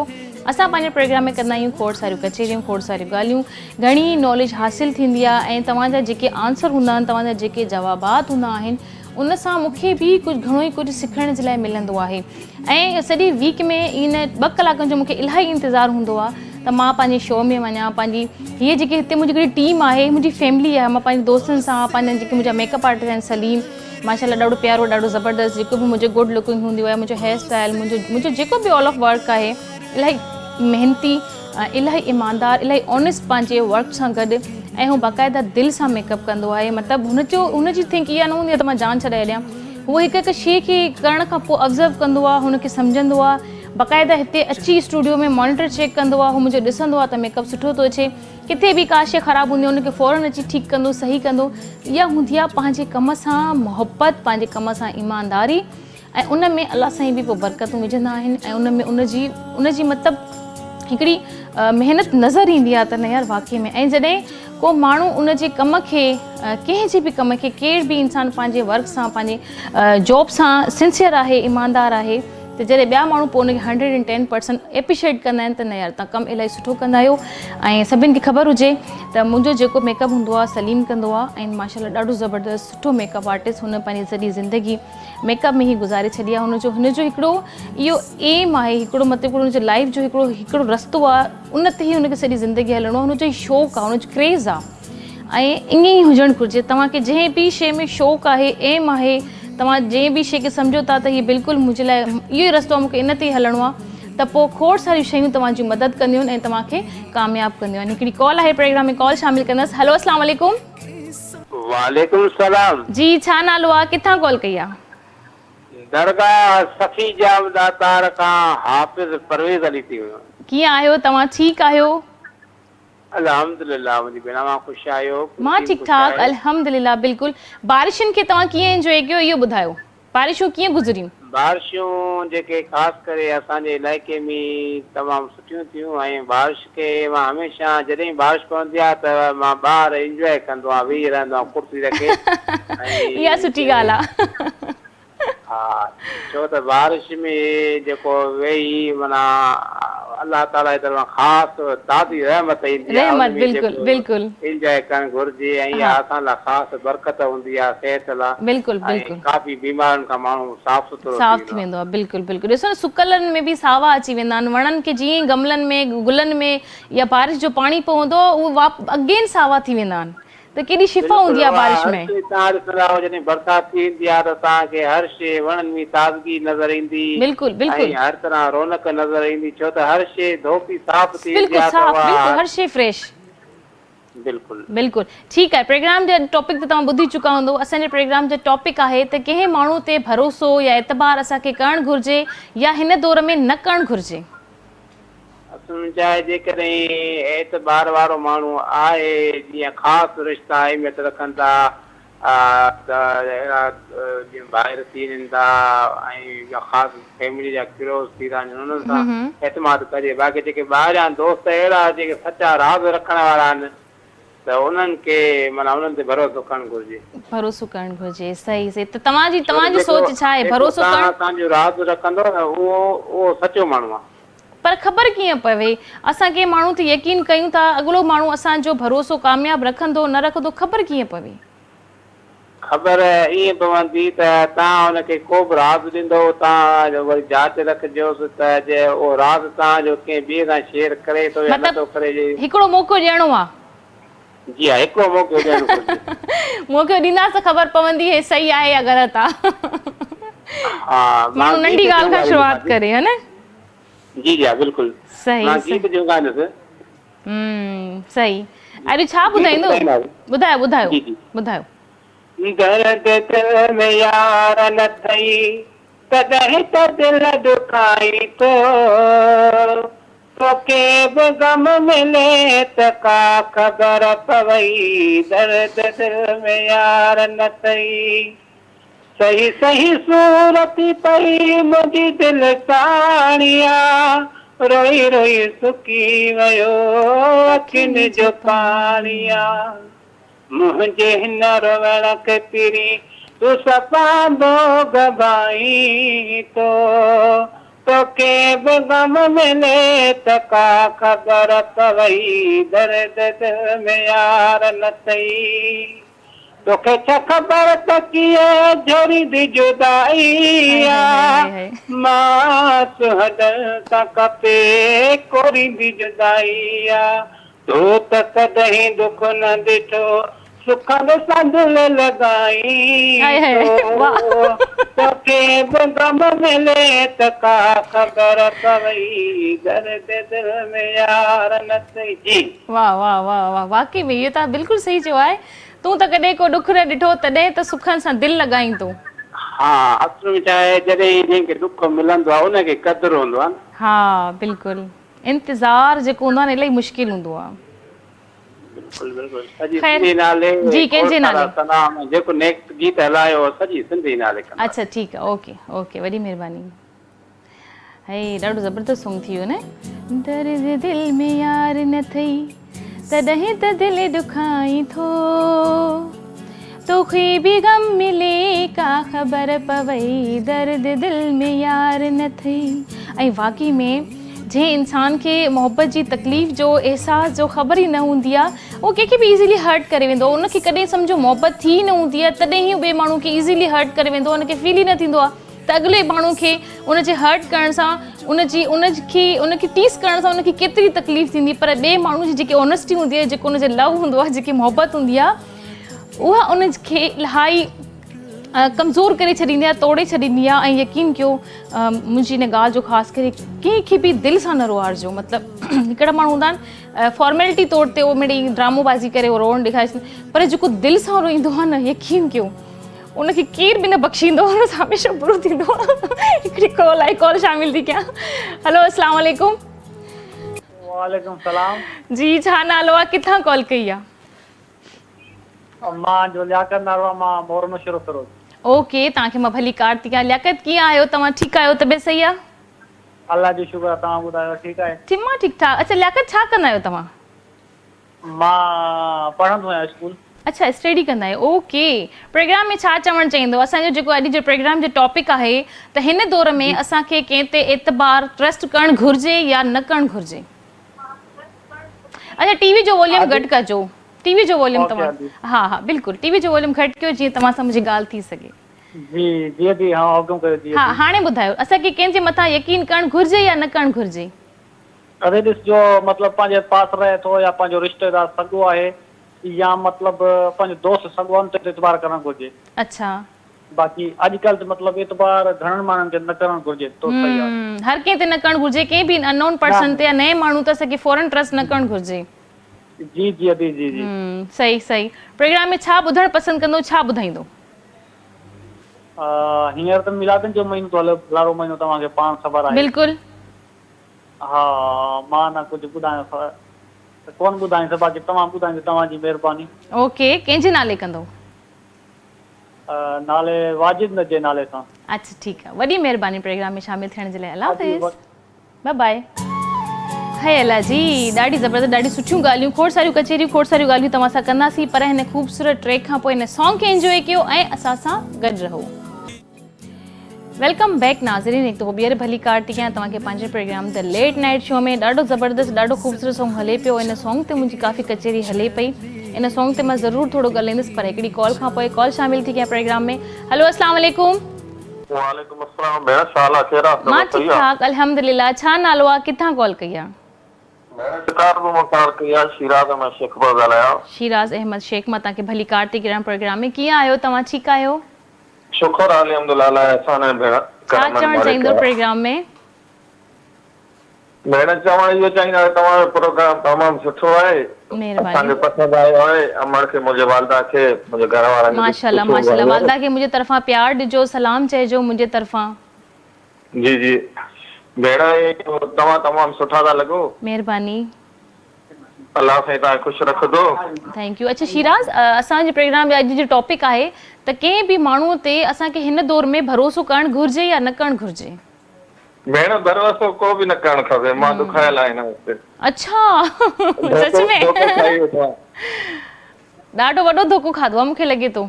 اسان پنهنجي پروگرام ۾ ڪندا آهيون کوڙ ساريون ڪچهريون کوڙ ساريون ڳالهيون گهڻي ناليج حاصل ٿيندي آهي ۽ توهان جا جيڪي آنسر هوندا آهن توهان جا جيڪي جوابات هوندا آهن ان سان مون کي به ڪجهه گهڻو ئي ڪجهه سکڻ جي لاء ملندو آهي ۽ سڄي ويڪ ۾ ان ٻه ڪلاڪن جو مون کي الاهي انتظار هوندو آهي. ته مان پنهنجي شو ۾ وڃان پنهنجي هيء جيڪي هتي منهنجي هڪڙي ٽيم آهي منهنجي فيملي آهي مان پنهنجي دوستن سان پنهنجا جيڪي منهنجا ميڪ اپ آرٽسٽ آهن سليم ماشاء الله ڏاڍو پيارو ڏاڍو زبردست جيڪو به منهنجو گڊ لڪنگ هوندي آهي منهنجو هيئر اسٽائل منهنجو منهنجو جيڪو به آل آف ورڪ آهي الاهي محنتي الاهي ايماندار الاهي آنيسٽ پنهنجي ورڪ سان گڏ ۽ هو باقاعده دل سان ميڪ اپ ڪندو آهي مطلب هن جو هن جي ٿنڪ اها نه هوندي آهي ته مان جان ڇڏائي ڏيان هو هڪ هڪ شيء کي ڪرڻ کان پوء آبزرو ڪندو آهي هن کي سمجهندو آهي باقاعده هتي اچي اسٽوڊيو ۾ مانيٽر چيڪ ڪندو آهي هو منهنجو ڏسندو آهي ته ميڪ اپ سٺو ٿو اچي ڪٿي به ڪا شيء خراب هوندي آهي ان کي فورن اچي ٺيڪ ڪندو صحيح ڪندو اها هوندي آهي پنهنجي ڪم سان محبت پنهنجي ڪم سان ايمانداري ۽ ان ۾ الله سائين به پوء برڪتون وجهندا آهن ۽ ان ۾ ان جي ان جي مطلب هڪڙي محنت نظر ايندي آهي ته نه يار واقعي ۾ ۽ جڏهن ڪو ماڻهو ان جي ڪم کي ڪنهن جي به ڪم کي ڪير به انسان پنهنجي ورڪ سان پنهنجي جاب سان سنسيئر آهي ايماندار آهي ته جڏهن ٻيا ماڻهو پوء ان کي 110% اپريشيئيٽ ڪندا آهن ته نه يار تان ڪم الاهي سٺو ڪندا آهيو ۽ سڀن کي خبر هجي ته منهنجو جيڪو ميڪ اپ هوندو آهي سليم ڪندو آهي ۽ ماشاءالله ڏاڍو زبردست سٺو ميڪ اپ آرٽسٽ هن پنهنجي سڄي زندگي ميڪ اپ ۾ ئي گذاري ڇڏي آهي هن جو هن جو هڪڙو اهو ايم آهي هڪڙو مطلب هڪڙو هن جو لائف جو هڪڙو هڪڙو رستو آهي ان تي ئي هن کي سڄي زندگي هلڻو آهي هن جو شوق آهي هن جو ڪريز آهي ۽ ائين ئي هجڻ گهرجي توهان کي جنهن به شيء ۾ شوق آهي ايم آهي توهان جنهن به شيء کي سمجهو ٿا ته هي بلڪل منهنجي لاء اهو ئي رستو آهي مون کي ان تي ئي هلڻو آهي ته پوء کوڙ ساريون شيون توهان جي مدد ڪنديون آهن ۽ توهان کي ڪامياب ڪنديون آهن هڪڙي ڪال آهي پروگرام ۾ ڪال شامل ڪندس هلو اسلام عليڪم وعليڪم السلام. جي ڇا نالو آ ڪٿان ڪال ڪئي آ. درگاھ سخي ڄام ڏاتار کان حافظ پرويز علي ٿي ويو. ڪيئن آهيو توهان ٺيڪ آهيو. الحمدلله منهنجي ڀيڻ اوهان خوش آهيو پوري مان ٽيم ٺيڪ خوش ٺاڪ آهي. الحمدلله بلڪل بارشن کي توهان ڪيئن انجوائي ڪيو اهو ٻڌايو. بارشون ڪيئن گذريون؟ بارشون جيڪي خاص ڪري اسان جي علائقي ۾ تمام سٺيون ٿيون ۽ بارش کي مان هميشه جڏهن بارش پوندي آهي ته مان ٻاهر انجواء ڪندو آهيان ويهي رهندو آهيان ڪرسي رکي اها سٺي ۽ ڳالهه آهي. ها ڇو ته بارش ۾ جيڪو ويهي معنيٰ الله تعاليٰ جي طرفان خاص تازي رحمت ايندي آهي ان رحمت ۾ بلڪل جيڪو بلڪل. انجواء ڪرڻ گهرجي ۽ اها ها اسان لاء خاص برڪت هوندي آهي صحت لاء بلڪل ۽ بلڪل. ڪافي بيمارين کان ماڻهو صاف سٿرو ٿي صاف ٿي ويندو آهي. ويندو آهي بلڪل بلڪل ڏسو نه سڪلن ۾ به ساوا اچي ويندا آهن وڻن کي جيئن ئي گملن ۾ گلن ۾ يا بارش جو پاڻي پوندو آهي اهي واپ اگين ساوا ٿي ويندا آهن ته ڪيڏي شفا بلڪل هوندي آهي اها بارش هر ۾. شيء توهان ڏسندا آهيو جڏهن برسات ٿي ايندي آهي ته توهان کي هر شيء وڻن ۾ تازگي نظر ايندي بلڪل ۽ بلڪل. هر طرح رونق نظر ايندي ڇو ته هر شيء ڌوپي صاف ٿي ايندي بلڪل آهي ته صاف اها بلڪل هر شيء فريش. بلڪل. بلڪل ٺيڪ آهي پروگرام جا ٽاپڪ ته توهان ٻڌي چڪا هوندو اسان جي پروگرام جو ٽاپڪ آهي ته ڪنهن ماڻهو تي ڀروسو يا اعتبار اسان کي ڪرڻ گهرجي يا هن دور ۾ نه ڪرڻ گهرجي. اصل ۾ چاهي جيڪڏهن اعتبار وارو ماڻهو آهي جيئن خاص رشتا اهميت رکن ٿا ته اهڙا جيئن ڀائر ٿي وڃن ٿا ۽ خاص فيملي جا ڪلوز ٿي ٿا وڃن انهن سان اعتماد ڪجي باقي جيڪي ٻاهريان دوست اهڙا جيڪي سچا راز رکڻ وارا آهن ته انهن کي معنيٰ انهن تي ڀروسو ڪرڻ گهرجي. ڀروسو ڪرڻ گهرجي صحيح صحيح ته توهان جي ڇو ته توهان جي جيڪو سوچ ڇا آهي جيڪو ڀروسو توهان ڪرڻ. اسان جو راز رکندو نه اهو اهو سچو ماڻهو آهي. پر خبر ڪيئن پوي اسان ڪنهن ماڻهو تي يقين ڪيون ٿا اڳلو ماڻهو اسان جو ڀروسو ڪامياب رکندو نه رکندو خبر ڪيئن پوي. خبر ائين پوندي ته توهان ان کي ڪو به راز ڏيندؤ، توهان جو وري جاچ رکجوس ته جي اهو راز توهان جو ڪنهن ٻئي سان شيئر ڪري ٿو يا مطلب نٿو ڪري جي. هڪڙو موقعو ڏيڻو آ. جي ها هڪڙو موقعو ڏيڻ گهرجي. موقعو ڏينداس ته خبر پوندي هي صحيح آهي يا غلط آ. ها مان ماڻهو ننڍي گيت ڳالهه کان شروعات جهونگاريندس. ڪري ها نه. جي جي ها بلڪل صحيح مان صحيح. گيت جهونگاريندس. همم صحيح اري ڇا گيت ٻڌائيندو ٻڌائينداسين ٻڌايو ٻڌايو جي جي. ٻڌايو. درد دل ۾ يار نه ٿئي تڏهن ته دل ڏکائين ٿو توکي به غم ملي ته ڪا خبر پوئي درد دل ۾ يار نه ٿئي سهي سهي سور ٿي پئي منهنجي دل ساڻيا روئي روئي سڪي ويو اکين جو پاڻيا منهنجي هن روئڻ کي پرين تون صفا ڀوڳ ڀائين ٿو توکي به غم ملي ته ڪا خبر پوئي درد دل ۾ يار نه ٿئي. توکي ڇا خبر ته ڪيئن جهوريندي جدائي آ ماس هڏن سان ڪپي ڪوريندي جدائي آ تو ته ڪڏهن ڏک نه ڏٺو سکن سان دل لڳائين ٿو توکي به غم ملي ته ڪا خبر پوئي درد دل ۾ يار نه ٿئي جي. واه واه واه واه واقعي ۾ اهو توهان بلڪل صحيح چيو آهي تون ته ڪڏهن ڪو ڏک نه ڏٺو تڏهن ته سکن سان دل لڳائين ٿو. ها اصل ۾ ڇا آهي جڏهن جنهن کي ڏک ملندو آهي ان کي قدر هوندو آهي نه. ها بلڪل انتظار جيڪو هوندو آهي نه الائي مشڪل هوندو آهي. بلڪل بلڪل سڄي سنڌي نالي جي ڪنهن جي نالي سلام جيڪو نيڪسٽ گيت هلايو سڄي سنڌي نالي ڪندا. اڇا ٺيڪ آ اوڪي اوڪي وڏي مهرباني. هي ڏاڍو زبردست سونگ ٿي ويو نه. درد دل ۾ يار نه ٿئي تڏهن ته دل ڏکائين ٿو توکي به غم ملي ڪا خبر پوئي درد دل ۾ يار نه ٿئي ۽ واقعي ۾ جنهن انسان کي محبت جي تڪليف جو احساس جو خبر ئي نه هوندي آهي اهو ڪنهن کي به ايزيلي هرٽ ڪري ويندو آهي ان کي ڪڏهن سمجهو محبت ٿي ئي نه هوندي آهي تڏهن ئي ٻئي ماڻهو کي ايزيلي هرٽ ڪري ويندو آهي ان کي فيل ئي نه ٿيندو آهي ته اڳلي ماڻهو کي ان جي هرٽ ڪرڻ سان ان جي ان کي ان کي ٽيس ڪرڻ سان ان کي ڪيتري تڪليف ٿيندي پر ٻئي ماڻهو جي جيڪي اونيسٽي هوندي آهي جيڪو ان جو لو هوندو آهي جيڪي محبت هوندي آهي اها ان کي الاهي ڪمزور ڪري ڇڏيندي آهي توڙي ڇڏيندي آهي ۽ يقين ڪيو منهنجي ان ڳالهه جو خاص ڪري ڪنهن کي به دل سان نه روئارجو مطلب هڪڙا ماڻهو هوندا آهن فارملٽي طور تي اهو مڙئي ڊرامو بازي ڪري روئڻ ڏيکاري پر جيڪو دل سان روئيندو آهي نه يقين ڪيو ان کي ڪير به نه بخشيندو ان سان هميشه برو ٿيندو هڪڙي ڪال آئي ڪال شامل ٿي ڪيان هلو اسلام عليڪم. وعليڪم السلام. جي ڇا نالو آ ڪٿان ڪال ڪئي آ. مان جو لياقت نالو آ مان مورو نوشهرو فيروز. اوڪي توهان کي مان ڀلي ڪار ٿي ڪيان لياقت ڪيئن آهيو توهان ٺيڪ آهيو طبيعت صحيح آ. الله جو شڪر آ توهان ٻڌايو ٺيڪ آهي. ٺيڪ مان ٺيڪ ٺاڪ اڇا لياقت ڇا ڪندا آهيو توهان. مان پڙهندو آهيان اسڪول. اڇا اسٽڊي ڪندا آهيو اوڪي پروگرام ۾ ڇا چوڻ چاهيندو اسان جو جيڪو اڄ جو پروگرام جو ٽاپڪ آهي ته هن دور ۾ اسان کي ڪنهن تي اعتبار ٽرسٽ ڪرڻ گهرجي يا نه ڪرڻ گهرجي اڇا ٽي وي جو واليوم گهٽ ڪجو ٽي وي جو واليوم توهان ها ها بلڪل ٽي وي جو واليوم گهٽ ڪيو جيئن توهان سان منهنجي ڳالهه ٿي سگهي. جي جي جي ها حڪم ڪيو جي ها هاڻي ٻڌايو اسان کي ڪنهن جي مٿان يقين ڪرڻ گهرجي يا نه ڪرڻ گهرجي. ادي ڏسجو مطلب پنهنجي پاس رهي ٿو يا پنهنجو رشتيدار سڳو آهي يا مطلب پنهنجو دوست سڳو آهي ان تي اعتبار ڪرڻ گهرجي. اڇا. باقي اڄڪلهه ته مطلب اعتبار گهڻن ماڻهن کي نه ڪرڻ گهرجي تو صحيح آهي. هر ڪنهن تي نه ڪرڻ گهرجي ڪنهن به ان نون پرسن تي يا نئين ماڻهو تي اسان کي فورن ٽرسٽ نه ڪرڻ گهرجي. جي جي ادي جي جي. صحيح صحيح پروگرام ۾ ڇا ٻڌڻ پسند ڪندو ڇا ٻڌائيندو. هينئر ته ميلادن جو مهينو ٿو هلي ڀلارو مهينو توهان کي پاڻ خبر آهي. بلڪل. ها مان نه ڪجهه ٻڌايان ته ڪونه ٻڌائيندس باقي توهان ٻڌائيندو توهان جي مهرباني. اوڪي ڪنهن جي نالي ڪندو. نالي واجد نه جي نالي سان. اڇا ٺيڪ آ وڏي مهرباني پروگرام ۾ شامل ٿيڻ جي لاء الله حافظ باء باء. هي الا جي ڏاڍي زبردست ڏاڍي سٺيون ڳالهيون کوڙ ساريون ڪچهريون کوڙ ساريون ڳالهيون توهان سان ڪنداسين پر هن خوبصورت ٽريڪ کان پوء هن سانگ کي انجوائي ڪيو ۽ اسان سان گڏ رهو. Welcome back ناظرين هڪ دفعو ٻيهر ڀليڪار ٿي ڪيان توهان کي پنهنجي programme the late night show ۾ ڏاڍو زبردست ڏاڍو خوبصورت سونگ هلي پيو ان سونگ تي منهنجي ڪافي ڪچهري هلي پئي ان سونگ تي مان ضرور ٿورو ڳالهائيندس پر هڪڙي ڪال کان پوء ڪال شامل ٿي ڪيان پروگرام ۾ هلو اسلام عليڪم. وعليڪم السلام ڀيڻ ڇا حال آ خير آ مان ٺيڪ ٺاڪ الحمدلله ڇا نالو آ ڪٿان ڪال ڪئي آ. ڀيڻ شڪارپور مان ڪال ڪئي آ شيراز احمد شيخ پيو ڳالهايان. شيراز احمد شيخ مان توهان کي ڀليڪار ٿي ڪريان پروگرام ۾ ڪيئن آهيو توهان ٺيڪ آهيو. شڪر آ الحمدلله الله جا احسان آهن ڀيڻ ڇا ڪرمن چوڻ مالڪ چاهيندو آ. پروگرام ۾. ڀيڻ چوڻ اهو چاهيندا ته توهان جو پروگرام تمام سٺو آهي اسان مهرباني. کي پسند آيو آهي امڙ کي منهنجي والده کي منهنجي گهر وارن کي به ماشاءالله سٺو ماشاءالله آيو آهي. والده کي منهنجي طرفان پيار ڏجو سلام چئجو منهنجي طرفان. جي جي ڀيڻ توهان تمام سٺا ٿا لڳو. مهرباني. الله سائين توهان کي خوش رکندو. Thank you اڇا شيراز اسان جي پروگرام جو اڄ جو ٽاپڪ آهي ته ڪنهن به ماڻهو تي اسان کي هن دور ۾ ڀروسو ڪرڻ گهرجي يا نه ڪرڻ گهرجي. ڀيڻ ڀروسو ڪو به نه ڪرڻ کپي مان ڏکايل آهيان هن وقت. اڇا سچ ڌوڪو ۾. ڌوڪو کائي ويٺو آهيان. ڏاڍو وڏو ڌوڪو کاڌو آهي مون کي لڳي ٿو.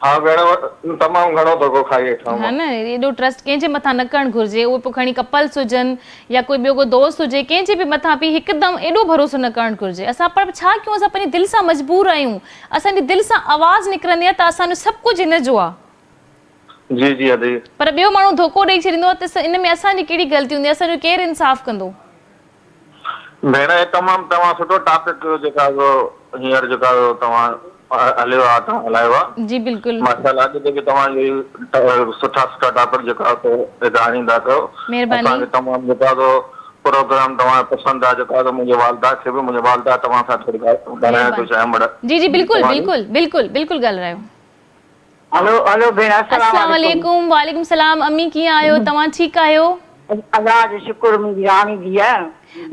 ها ڀيڻ تمام گهڻو ڌوڪو کائي ويٺو ها آهيان مان. نه ايڏو ٽرسٽ ڪنهن جي مٿان نه ڪرڻ گهرجي اهو پوء کڻي ڪپلس هجن يا ڪوئي ٻيو ڪو دوست هجي ڪنهن جي به مٿان به هڪدم ايڏو ڀروسو نه ڪرڻ گهرجي اسان پر ڇا ڪيون اسان پنهنجي دل سان مجبور آهيون اسان جي دل سان آواز نڪرندي آهي ته اسان جو سڀ ڪجهه هن جو آهي. جي جي ادي. پر ٻيو ماڻهو ڌوڪو ڏئي ڇڏيندو آهي ته ان ۾ اسان جي ڪهڙي غلطي هوندي اسان جو ڪير انصاف ڪندو. ڀيڻ هي تمام توهان سٺو ٽاپڪ جيڪا سو هينئر جيڪا سو توهان هليو آ توهان هلايو آ جي بلڪل. ماشاءالله اڳتي به توهان اهو ئي سٺا سٺا ٽاپڪ جيڪا سو هتي آڻيندا ڪيو مهرباني. اسان کي تمام جيڪا سو پروگرام توهان جو پسند آ جيڪا سو منهنجي والده کي به منهنجي والده توهان سان ٿوري ڳالهائڻ ٿو چاهيان مڙ جي جي بلڪل بلڪل بلڪل بلڪل ڳالهرايو. هلو هلو ڀيڻ السلام عليڪم. وعليڪم السلام امي ڪيئن آهيو توهان ٺيڪ آهيو. الله جو شڪر منهنجي راڻي ڌيء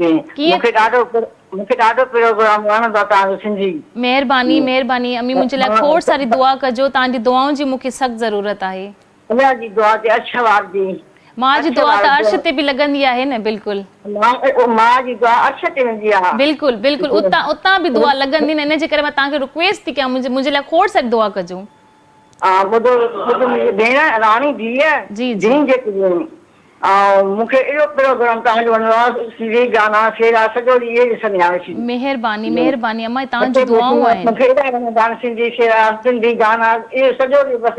مونکي ڏاڍو مونکي ڏاڍو پروگرام وڻندو آهي توهان جو سنڌي. مهرباني مهرباني امي منهنجي لاء کوڙ ساري دعا ڪجو توهان جي دعائن جي مونکي سخت ضرورت آهي. الله جي دعا تي عرش وار جي. ماء جي دعا ته عرش تي به لڳندي آهي نه بلڪل. ماء جي دعا عرش تي ويندي آ. بلڪل بلڪل اتان اتان به دعا لڳندي نه ان جي ڪري مان توهان کي رڪويسٽ ٿي ڪيان منهنجي لاء کوڙ ساري دعا ڪجو. ها ٻڌو ٻڌو منهنجي ڀيڻ راڻي ڌيء جي جي. ڌيء جيڪي ڀيڻ ۽ مون کي اهڙو پروگرام توهان جو وڻندو آ سنڌي گانا سهرا سڄو ڏينهن اهي ڏسندي آهيان ويٺي. مهرباني مهرباني امان توهان جون دعائون آهن. مون کي ايڏا وڻندا آهن سنڌي سهرا سنڌي گانا اهو سڄو ڏينهن بس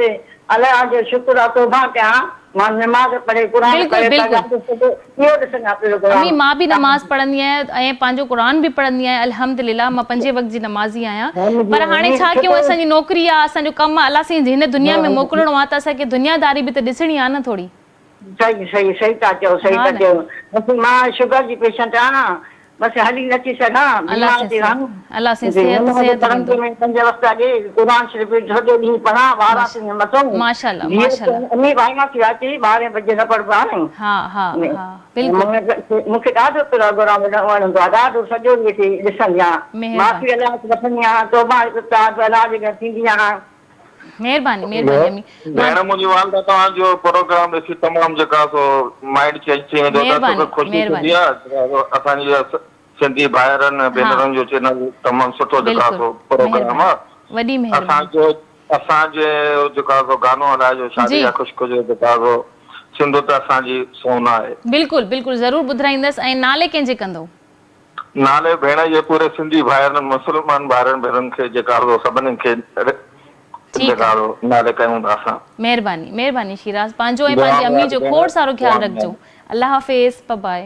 الله جو شڪر آ توبه ڪيان مان نماز پڙهي قرآن بلڪل پڙهي بلڪل پنهنجو سڄو اهو ڏسندي آهيان پروگرام. امي مان به نماز پڙهندي آهيان ۽ پنهنجو قرآن به پڙهندي آهيان الحمدلله مان پنجين وقت جي نمازي آهيان پر هاڻي ڇا ڪيون اسان جي نوڪري آ اسان جو ڪم آ الله سائين هن دنيا ۾ موڪلڻو آ ته اسان کي دنيا داري به ته ڏسڻي آ نه ٿوري. صحيح صحيح صحيح ٿا چئو صحيح ها ٿا نه. چئو بس مان شگر جي پيشنٽ آهيان بس هلي نه ٿي سگهان الله بيمار سائين ٿي رهان الله سائين جي صحت نماز صحت پڙهندي ڏيندو. ۾ پنج وقت اڳي قرآن شريف سڄو ڏينهن پڙهان ٻارهن ماشا ٿي مٿو ماشاءالله جيئن ماشاءالله. ته امي ٻارهن ٿي رات جي ٻارهين بجي نه پڙهبو آهي نه ها ها ها بلڪل. مون کي ڏاڍو پروگرام وڻندو آهي ڏاڍو سڄو ڏينهن ويٺي ڏسندي آهيان مهرباني. معافي الله کان وٺندي آهيان توبه الله جي گهر ٿيندي آهيان. مهرباني مهرباني امي. ڀيڻ منهنجي والده توهان جو پروگرام ڏسي تمام جيڪا سو مائنڊ چينج ٿي ويندو اٿس مهرباني خوشي ٿيندي مهرباني. آهي اسان جي سنڌي ڀائرن ۽ ڀينرن جو چينل تمام سٺو جيڪا بلڪل سو پروگرام مهرباني آهي وڏي اسان مهرباني. جو اسان جي جيڪا سو گانو هلائجو شادي جي. جا خشڪ جو جيڪا سو سنڌ ته اسان جي سون آهي. بلڪل بلڪل ضرور ٻڌرائيندس ۽ نالي ڪنهن جي ڪندو. نالي ڀيڻ جي پوري سنڌي ڀائرن مسلمان ڀائرن ڀينرن کي جيڪارو سڀني کي ٺيڪ آ. جيڪارو نالي ڪيون ٿا اسان. مهرباني مهرباني شيراز پنهنجو ۽ دعا پنهنجي ۾ امي ياد جو ڀيڻ کوڙ سارو دعا خيال ۾ رکجو ياد. الله حافظ بباء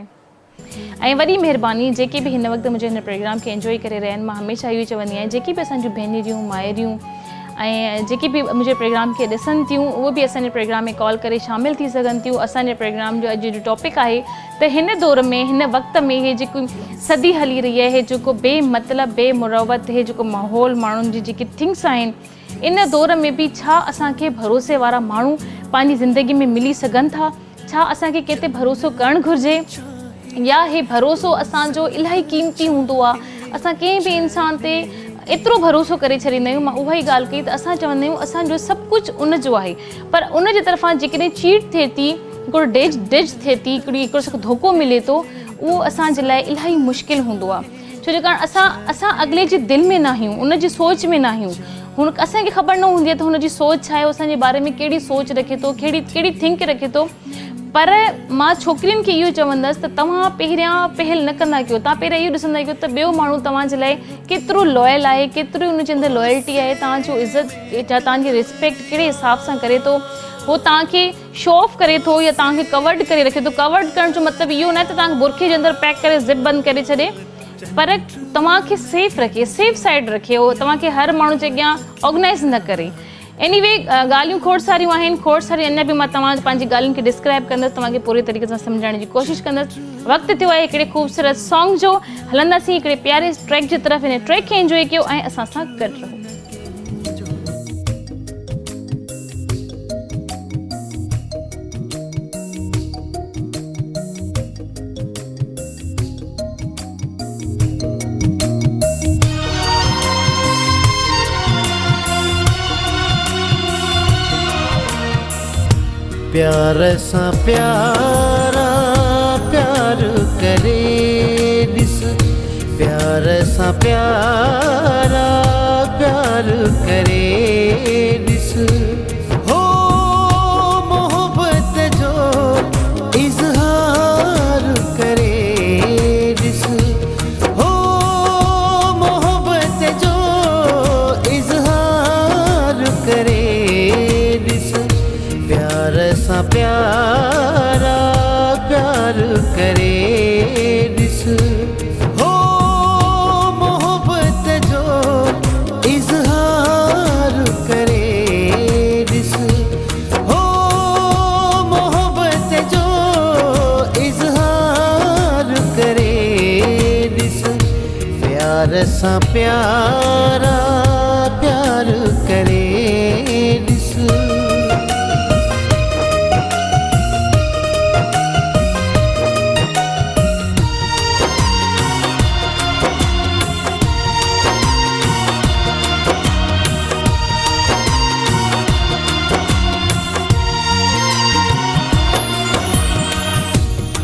۽ وڏي مهرباني جيڪي به هن وقت منهنجي هن پروگرام کي انجوائي ڪري رهيا آهن مان هميشه اهو ئي چوندي آهيان جيڪي به اسان جون ڀينريون مائريون ۽ جيڪي به منهنجي پروگرام کي ڏسن ٿيون اهي به اسان جي پروگرام ۾ ڪال ڪري شامل ٿي سگهن ٿيون اسان جي پروگرام جو اڄ جو ٽاپڪ آهي ته هن دور ۾ هن وقت ۾ هي جيڪو صدي هلي رهي آهي هي جيڪو بي مطلب بي مروت هي جيڪو ماحول ماڻهن جي جيڪي ٿنگس آهن ان دور ۾ به ڇا اسان کي ڀروسي وارا ماڻهو پنهنجي زندگي ۾ ملي سگهن ٿا ڇا اسان کي ڪنهن تي ڀروسو ڪرڻ گهرجي يا هي ڀروسو اسان جو الاهي قيمتي هوندو آهي اسان ڪنهن به انسان تي ايترو ڀروسو ڪري ڇڏيندا آهيون مان اها ئي ڳالهه ڪئي ته اسان چوندا آهيون اسان جو سڀ ڪجهه ان جو آهي پر ان جي طرفان جيڪڏهن چيٽ ٿئي ٿي هڪڙو ڊيج ڊج ٿئي ٿي هڪڙي هڪڙو سک ڌوڪو ملي ٿو اهو اسان جي لاء الاهي مشڪل هوندو آهي ڇو جو ڪارڻ اسان اسان اڳلي جي دل ۾ ناهيون ان جي سوچ ۾ ناهيون هن اسان کي خبر نه هوندي آهي ته هن جي سوچ ڇا آهي اسان جي باري ۾ ڪهڙي سوچ رکي ٿو ڪهڙي ڪهڙي ٿنڪ رکي ٿو پر مان ڇوڪرين کي اهو چوندس ته توهان پهريان پهل نه ڪندا ڪيو توهان پهريان اهو ڏسندا ڪيو ته ٻيو ماڻهو توهان جي لاء ڪيترو لوئل آهي ڪيتري ان جي اندر لوئلٽي آهي توهان جو عزت يا توهان جي ريسپيڪٽ ڪهڙي حساب سان ڪري ٿو هو توهان کي شو آف ڪري ٿو يا توهان کي ڪورڊ ڪري رکي ٿو ڪورڊ ڪرڻ جو مطلب اهو ناهي ته توهان کي برقعي جي اندر پيڪ ڪري زپ بند ڪري ڇڏي پر توهان کي سيف رکي سيف سائيڊ رکي هو توهان کي هر ماڻهو جي اڳيان آرگنائز نه ڪري ايني وي ڳالهيون کوڙ ساريون آهن کوڙ ساريون اڃا به مان توهان پنهنجي ڳالهين کي ڊسڪرائب ڪندس توهان کي پوري طريقي سان سمجهائڻ جي ڪوشش ڪندس وقت ٿيو آهي هڪڙي خوبصورت سانگ جو هلنداسين هڪڙي پياري ٽريڪ جي طرف هن ٽريڪ کي انجوائي ڪيو ۽ اسان سان گڏ رهو. پيار سان پيارا پيار ڪري ڏس پيار سان پيارا پيار ڪري ڏس هو محبت جو اظهار ڪري ڏس هو محبت جو اظهار ڪري ڏس پيار. سان پيارا پيار ڪري ڏس.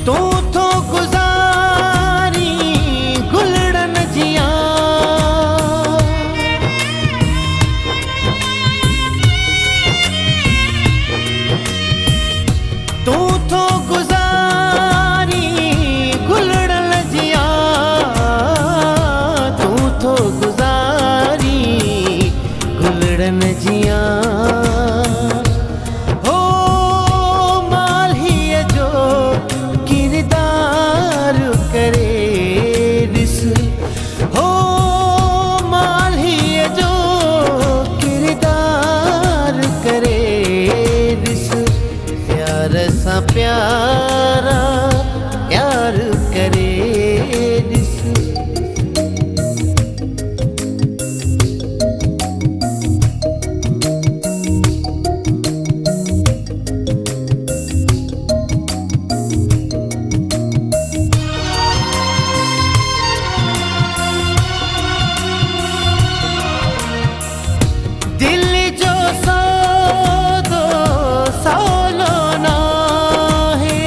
تون ٿو گذارين گلڙن جيان. تون ٿو گذارين گلڙن جيان. تون ٿو گذارين گلڙن جيان. هو مالهيء جو ڪردار ڪري ڏس. هو مالهيء جو ڪردار ڪري ڏس. پيار سان پيارا پيار ڪري ڏس. دل جو سودو سولو ناهي.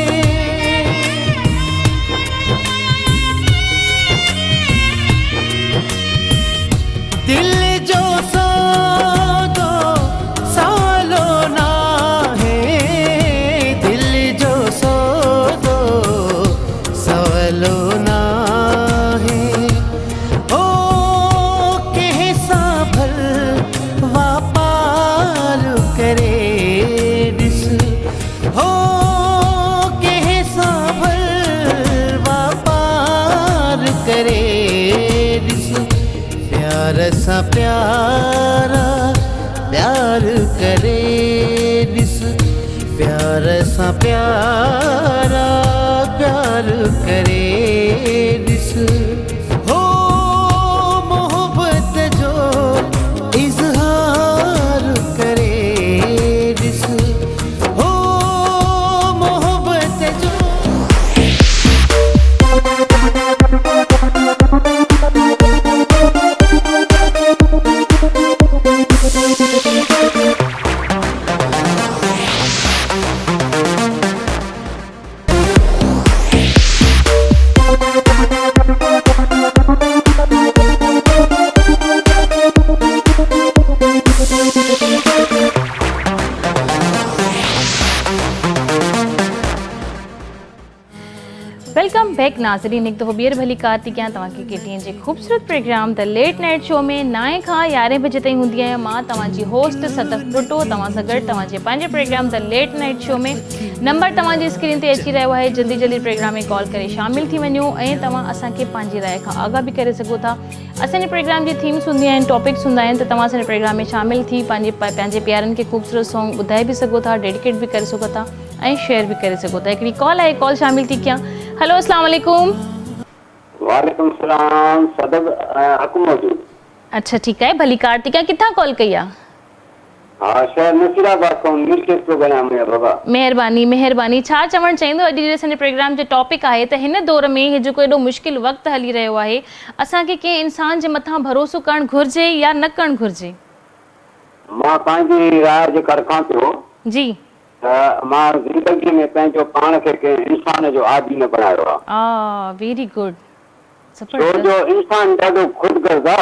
دل جو سودو سولو ناهي. دل جو سودو سولو ناهي. او ڪنهن سان ڀل واپار ڪري ڏس. هو ڪنهن سان ڀل واپار ڪري ڏس. پيار سان پيارا پيار ڪري ڏس. پيار سان پيارا پيار ڪري ڏس. هو محبت جو اظهار ڪري ڏس. هو محبت جو. Welcome back ناظرين هڪ دفعو ٻيهر ڀليڪار ٿي ڪيان توهان کي ڪي ٽي اين جي خوبصورت programme the late night show ۾ نائين کان يارهين بجي تائين هوندي آهيان مان توهان جي هوسٽ صدف ڀٽو توهان سان گڏ توهان جي پنهنجي programme the late night show ۾ number توهان جي اسڪرين تي اچي رهيو آهي جلدي جلدي پروگرام ۾ ڪال ڪري شامل ٿي وڃو ۽ توهان اسان کي پنهنجي راء کان آگاهه به ڪري سگهو ٿا اسان جي پروگرام جي ٿيمس هونديون آهن ٽاپڪس هوندا آهن ته توهان اسان جي پروگرام ۾ شامل ٿي پنهنجي پنهنجي پيارن کي خوبصورت سانگ ٻڌائي به سگهو ٿا ڊيڊيڪيٽ به ڪري سگهو ٿا ۽ شيئر به ڪري سگهو ٿا هڪڙي ڪال آهي ڪال شامل ٿي ڪيان هلو اسلام عليڪم. وعليڪم السلام صدف حق موجود. اڇا ٺيڪ آهي ڀلي ڪار ٿي ڪيان ڪٿان ڪال ڪئي آ. ها شهر نصير آباد کان مير شيخ پيو ڳالهايان منهنجا بابا. مهرباني مهرباني ڇا چوڻ چاهيندو اڄ جي اسان جي پروگرام جو ٽاپڪ آهي ته هن دور ۾ هي جيڪو ايڏو مشڪل وقت هلي رهيو آهي اسان کي ڪنهن انسان جي مٿان ڀروسو ڪرڻ گهرجي يا نه ڪرڻ گهرجي. مان پنهنجي راء جيڪا رکان پيو جي. ته مان زندگي ۾ پنهنجو پاڻ کي ڪنهن انسان جو عادي نه بڻايو آ. آ ويري گڊ ڇو جو انسان ڏاڍو خود غرض آ.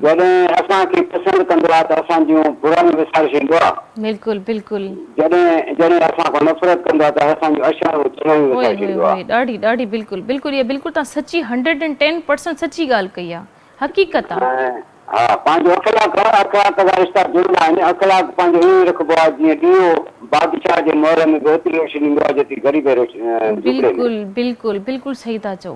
جڏهن اسان کي پسند ڪندو آ ته اسان جون برايون وساري ڇڏيندو آ. بلڪل بلڪل. جڏهن جڏهن اسان کان نفرت ڪندو آ ته اسان جون اڇايون ۽ چڱايون اوئي وساري هوئي ڇڏيندو آ. هوئي ڏاڍي ڏاڍي بلڪل بلڪل اها بلڪل توهان سچي 110% سچي ڳالهه ڪئي آ حقيقت آ. ۽ ها پنهنجو اخلاق اخلاق سان رشتا جڙندا آهن اخلاق پنهنجو ائين رکبو آ جيئن ڏيئو بادشاهه جي محل ۾ به اوتري روشني ڏيندو آ جيتري غريب جي روشني جهوپڙي ۾. بلڪل بلڪل بلڪل صحيح ٿا چئو.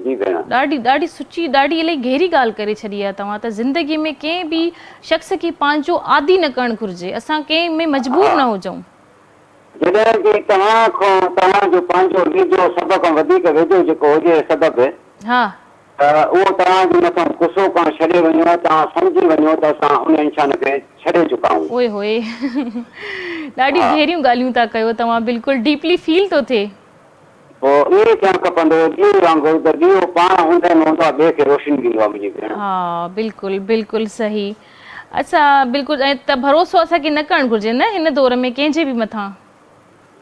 جي ڀيڻ. ڏاڍي ڏاڍي سچي ڏاڍي الائي گهري ڳالهه ڪري ڇڏي آهي توهان ته زندگي ۾ ڪنهن به شخص کي پنهنجو عادي نه ڪرڻ گهرجي اسان ڪنهن ۾ مجبور ها نه هجون. جڏهن به توهان کان توهان جو پنهنجو ويجهو سڀ کان وڌيڪ ويجهو جيڪو هجي سبب ها. ته اهو توهان جي مٿان غصو ڪرڻ ڇڏي وڃو توهان سمجهي وڃو ته اسان ان انسان کي ڇڏي چڪا آهيون. اوئي هوئي ڏاڍيون گهريون ڳالهيون ٿا ڪيو توهان بلڪل ڊيپلي فيل ٿو ٿئي. پوء ائين ئي ٿيڻ کپندو هو ڏيئي وانگر ته ڏيئو پاڻ اوندهه ۾ هوندو آهي ٻئي کي روشني ڏيندو آهي منهنجي ڀيڻ. ها بلڪل بلڪل صحيح اڇا بلڪل ۽ ته ڀروسو اسان کي نه ڪرڻ گهرجي نه هن دور ۾ ڪنهن جي به مٿان.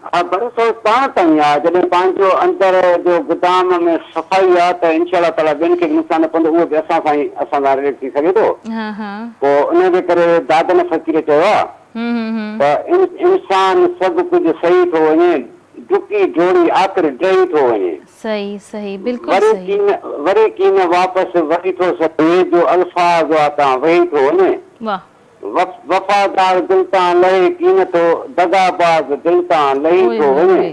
ها ڀروسو پاڻ تائين آهي جڏهن پنهنجو اندر جو گدام ۾ صفائي آهي ته انشاء الله تعالي ٻين کي به نقصان نه پوندو اهو به اسان سان ئي اسان سان رليٽ ٿي سگهي ٿو پوء ان جي ڪري دادن فقير چيو آهي ته انسان سڀ ڪجهه سهي ٿو وڃي ڊڪي ڊوڙي آخر ڊهي ٿو وڃي. صحيح صحيح بلڪل صحيح. وري ڪين واپس وري ٿو سگهي جو الفاظ واتان وهي ٿو وڃي. واه. وفادار دل تان لهي ڪين ٿو دغاباز دل تان لهي ٿو وڃي.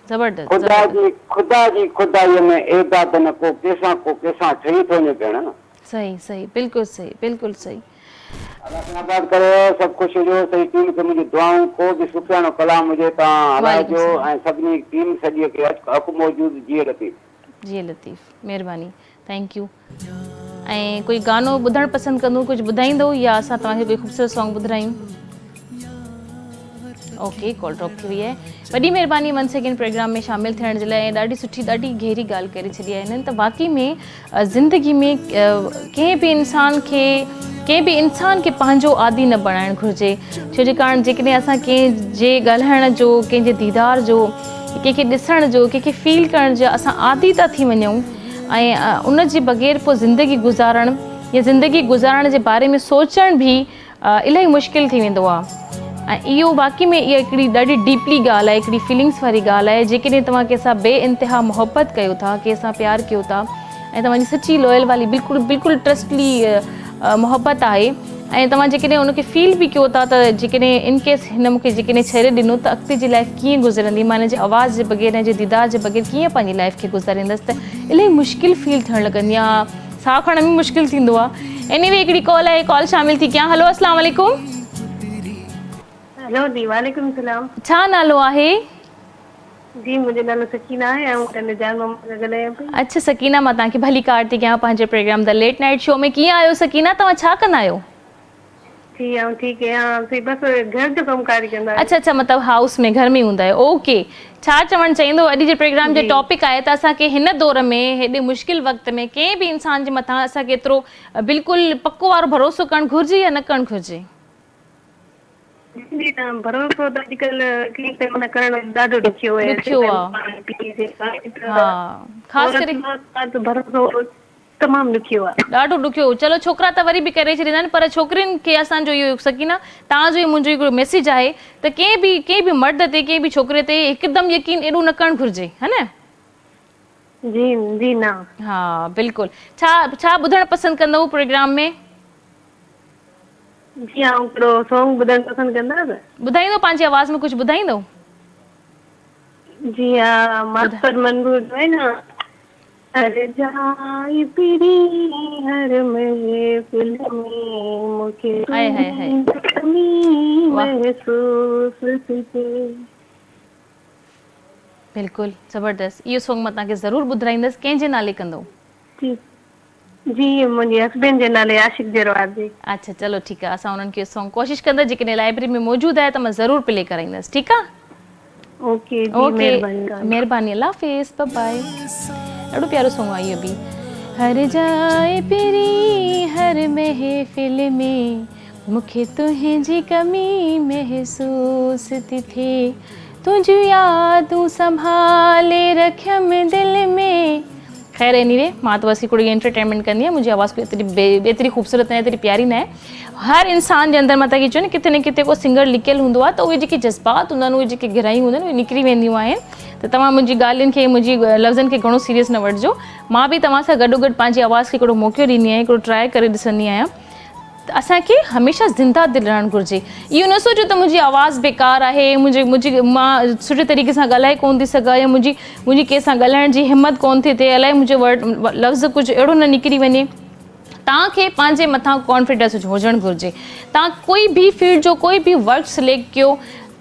زبردست خدا جي خدا جي خدائيء ۾ اي دادن ڪو ڪيسان ڪو ڪيسان ٺهي ٿو وڃي ڀيڻ. صحيح صحيح بلڪل صحيح بلڪل صحيح. الله کي آباد ڪري سڀ خوش هجو سڄي ٽيم کي منهنجون دعائون ڪو به صوفياڻو ڪلام هجي توهان هلائجو ۽ سڀني ٽيم سڄي کي حق موجود جيئي لطيف. جيئي لطيف مهرباني thank you ۽ ڪوئي گانو ٻڌڻ پسند ڪندو ڪجهه ٻڌائيندو يا اسان توهان کي ڪوئي خوبصورت سانگ ٻڌرايون اوڪي ڪال ڊراپ ٿي وئي آهي وڏي مهرباني ون سيڪنڊ پروگرام ۾ شامل ٿيڻ جي لاء ۽ ڏاڍي سٺي ڏاڍي گهري ڳالهه ڪري ڇڏي آهي هنن ته واقعي ۾ زندگي ۾ ڪنهن به انسان کي ڪنهن به انسان کي پنهنجو عادي نه بڻائڻ گهرجي ڇو جي ڪارڻ جيڪڏهن اسان ڪنهن جي ڳالهائڻ جو ڪنهن جي ديدار جو ڪنهن کي ڏسڻ جو ڪنهن کي فيل ڪرڻ جو اسان عادي ٿا ٿي وڃون ۽ ان جي بغير پوء زندگي گذارڻ يا زندگي گذارڻ جي باري ۾ سوچڻ به الاهي مشڪل ٿي ويندو آهي ۽ اهو واقعي ۾ اها هڪڙي ڏاڍي ڊيپلي ڳالهه آهي هڪڙي فيلنگس واري ڳالهه آهي جيڪڏهن توهان ڪنهن سان بي انتها محبت ڪيو ٿا ڪنهن سان پيار ڪيو ٿا ۽ توهان جي سچي لوئل والي بلڪل بلڪل ٽرسٽلي محبت آهي ۽ توهان جيڪڏهن ان کي فيل به ڪيو ٿا ته جيڪڏهن ان ڪيس هن مون کي جيڪڏهن ڇڏي ڏنو ته اڳتي جي لائف ڪيئن گذرندي مان هن جي آواز جي بغير هن جي ديدار جي بغير ڪيئن پنهنجي لائف کي گذاريندس ته الاهي مشڪل فيل ٿيڻ لڳندي آهي ساهه کڻڻ به مشڪل ٿيندو آهي ايني وي هڪڙي ڪال آهي ڪال شامل ٿي ڪيان هلو اسلام عليڪم. هلو جي وعليڪم السلام. ڇا نالو آهي؟ جي منهنجو نالو سڪينه آهي آئون ٽنڊي جان محمد کان ڳالهايان پئي. اڇا سڪينه مان توهان کي ڀليڪار ٿي ڪيان پنهنجي programme the late night show ۾ ڪيئن آهيو سڪينه توهان ڇا ڪندا آهيو؟ جي آئون ٺيڪ آهيان سي بس گهر جو ڪم ڪار ئي ڪندا آهيون. اڇا اڇا مطلب هائوس ۾ گهر ۾ ئي هوندا آهيو اوڪي ڇا چوڻ چاهيندو اڄ جي پروگرام جو ٽاپڪ آهي ته اسان کي هن دور ۾ هيڏي مشڪل وقت ۾ ڪنهن به انسان جي مٿان اسان کي ايترو بلڪل پڪو وارو ڀروسو ڪرڻ گهرجي يا نه ڪرڻ گهرجي؟ جي ته ڀروسو ته اڄڪلهه ڪنهن تي معنيٰ ڪرڻ ڏاڍو ڏکيو آهي ڏکيو آ ها خاص ڪري ته ڀروسو تمام ڏکيو آ ڏاڍو ڏکيو چلو ڇوڪرا ته وري به ڪري ڇڏيندا آهن پر ڇوڪرين کي اسان جو اهو سڪينه توهان جو منهنجو هڪڙو ميسيج آهي ته ڪنهن به ڪنهن به مرد تي ڪنهن به ڇوڪري تي هڪدم يقين ايڏو نه ڪرڻ گهرجي ها نه جي جي نه ها بلڪل ڇا ڇا ٻڌڻ پسند ڪندؤ پروگرام ۾ جي آئون ھڪڙو سونگ ٻڌڻ پسند ڪندس. ٻڌائيندو پنهنجي آواز ۾ ڪجهه ٻڌائيندو. جي ها ماستر منظور جو آهي نه هر جاء پرين هر محفل ۾ مونکي تنهنجي ڪمي محسوس ٿي ٿئي. بلڪل زبردست اهو سونگ مان توهان کي ضرور ٻڌرائيندس ڪنهن جي نالي ڪندو. جي جي منهنجي هسبينڊ جي نالي عاشق جروار جي. اڇا چلو ٺيڪ آ اسان انهن کي سونگ ڪوشش ڪندس جيڪڏهن لائبرري ۾ موجود آهي ته مان ضرور پلي ڪرائيندس ٺيڪ آ. اوڪي جي مهرباني توهان جي. مهرباني الله حافظ باء باء ڏاڍو پيارو سونگ آ اهو به هر جاء پرين هر محفل ۾ مونکي تنهنجي ڪمي محسوس ٿي ٿئي تنهنجون يادون سنڀالي رکيم دل ۾. خير ايني وي مان ته بس هڪڙو انٽرٽينمينٽ ڪندي آهيان منهنجي آواز ڪوئي ايتري ايتري خوبصورت ناهي ايتري پياري ناهي هر انسان جي اندر مان توهان کي چيو نه ڪٿي نه ڪٿي ڪو سنگر لڪيل هوندو آهي ته اهي جيڪي جذبات هوندا آهن اهي جيڪي گهرايون هونديون آهن اهي نڪري وينديون آهن ته توهان منهنجي ڳالهين کي منهنجي لفظن کي گهڻو سيريس نه وٺجو مان به توهان سان گڏو گڏ پنهنجي آواز کي هڪڙو موقعو ڏيندي آهيان هڪڙو ٽرائي ڪري ڏسندي آهيان ته اسان کي هميشه زنده دل رهڻ گهرجي. اهو نه سوچو ته منهنجي آواز بيڪار آهي، منهنجي منهنجي مان سٺي طريقي سان ڳالهائي ڪونه ٿي سگهان يا منهنجي منهنجي ڪنهن سان ڳالهائڻ جي همت ڪونه ٿي ٿئي، الائي منهنجو ورڊ لفظ ڪجهه اهڙو نه نڪري وڃي. توهان کي پنهنجي مٿان ڪانفيڊنس هجڻ گهرجي. توهان ڪوئي به فيلڊ جو ڪوئي به ورڪ سليڪٽ ڪيو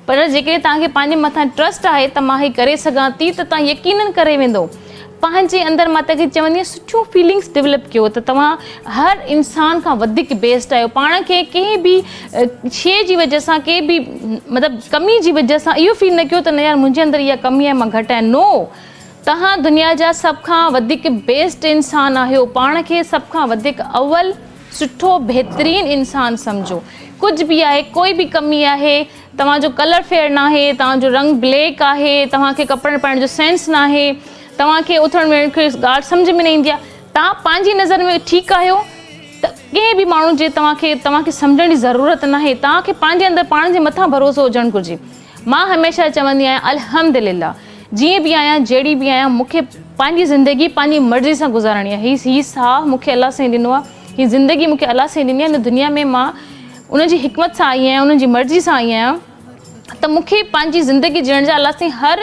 پر جيڪڏهن توهان کي پنهنجي مٿان ٽرسٽ آهي ته مان هي ڪري سگهان ٿي ته توهان يقينن ڪري ويندو. پنهنجي اندر مان توهان کي چوندي آهيان سٺيون فيلنگس ڊولپ ڪيو ته توهان هر انسان کان وڌيڪ بيسٽ آهيو پاڻ کي ڪنهن به شيء جي وجه سان ڪنهن به مطلب ڪمي جي وجه سان اهو فيل نه ڪيو ته نه يار منهنجي اندر اها ڪمي آهي مان گهٽ آهيان نو توهان دنيا جا سڀ کان وڌيڪ بيسٽ انسان آهيو پاڻ کي سڀ کان وڌيڪ اول سٺو بهترين انسان سمجهو ڪجهه به آهي ڪوئي به ڪمي آهي توهان جو ڪلر فيئر ناهي، توهان جو رنگ بليڪ آهي، توهان کي ڪپڙن پائڻ جو سينس ناهي، توهان کي اٿڻ ويهڻ کي ڳالهه سمجهه ۾ نه ايندي آهي، توهان پنهنجي نظر ۾ ٺيڪ آهيو ته ڪنهن به ماڻهو جي توهان کي توهان کي سمجهڻ جي ضرورت ناهي، توهان کي پنهنجي اندر پاڻ جي مٿان ڀروسو هجڻ گهرجي. مان هميشه چوندي آهيان الحمدلله جيئن به آهيان جهڙي به آهيان مون کي پنهنجي زندگي پنهنجي مرضي سان گذارڻي آهي، هي هي ساهه مون کي الله سائين ڏنو آهي، هي زندگي مون کي الله سائين ڏني آهي، هن دنيا ۾ مان ان جي حڪمت سان آئي آهيان، انهن جي مرضي سان آئي آهيان ته مون کي پنهنجي زندگي جيئڻ جا الله سائين هر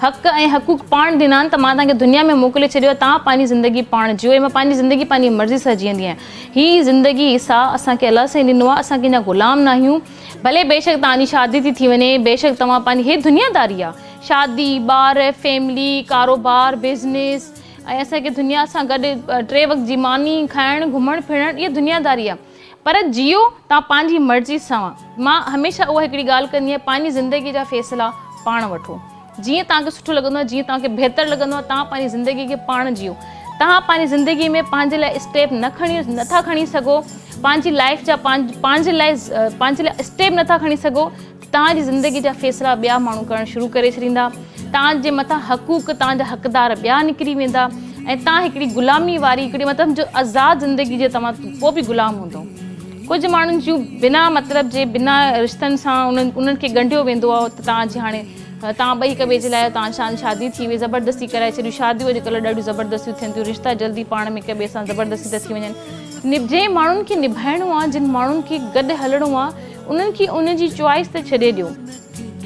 حق ۽ حقوق پاڻ ڏنا آهن ته مان توهان کي دنيا ۾ موڪلي ڇڏيو آهي توهان پنهنجي زندگي پاڻ جيئو ۽ مان پنهنجي زندگي پنهنجي مرضي سان جيئندي آهيان هي زندگي هي ساهه اسان کي الله سائين ڏنو آهي اسان ڪنهن جا غلام نه آهيون ڀلي بيشڪ توهان جي شادي ٿي ٿي وڃي بيشڪ توهان پنهنجي هي دنيا داري آهي شادي ٻار فيملي ڪاروبار بزنس ۽ اسان کي دنيا سان گڏ ٽي وقت جي ماني کائڻ گهمڻ ڦرڻ اها دنيا داري آهي پر جيئو توهان پنهنجي مرضي سان. مان هميشه اها هڪڙي ڳالهه ڪندي آهيان پنهنجي زندگي جا فيصلا پاڻ وٺو. جيئن توهان کي سٺو لڳندو آهي جيئن توهان کي بهتر لڳندو آهي توهان پنهنجي زندگي کي پاڻ جيئو. توهان پنهنجي زندگي ۾ پنهنجي لاء اسٽيپ نه کڻي نه ٿا کڻي سگهو پنهنجي لائيف جا پنهنجي لاء پنهنجي لاء اسٽيپ نه ٿا کڻي سگهو توهان جي زندگي جا فيصلا ٻيا ماڻهو ڪرڻ شروع ڪري ڇڏيندا، توهان جي مٿان حقوق توهان جا حقدار ٻيا نڪري ويندا ۽ توهان هڪڙي غلامي واري هڪڙي مطلب جو آزاد زندگي جي توهان پوء به غلام هوندو. ڪجهه ماڻهن جون بنا مطلب جي بنا رشتن سان انهن انهن کي ڳنڍيو ويندو آهي ته توهان جي هاڻي توهان ٻئي هڪ ٻئي جي لاء توهان شان شادي ٿي وئي زبردستي ڪرائي ڇڏيون شاديون اڄڪلهه ڏاڍيون زبردستيون ٿين ٿيون رشتا جلدي پاڻ ۾ هڪ ٻئي سان زبردستي ٿا ٿي وڃن جنهن ماڻهن کي نڀائڻو آهي جن ماڻهن کي گڏ هلڻو آهي انهن کي انهن جي چوائس تي ڇڏي ڏيو.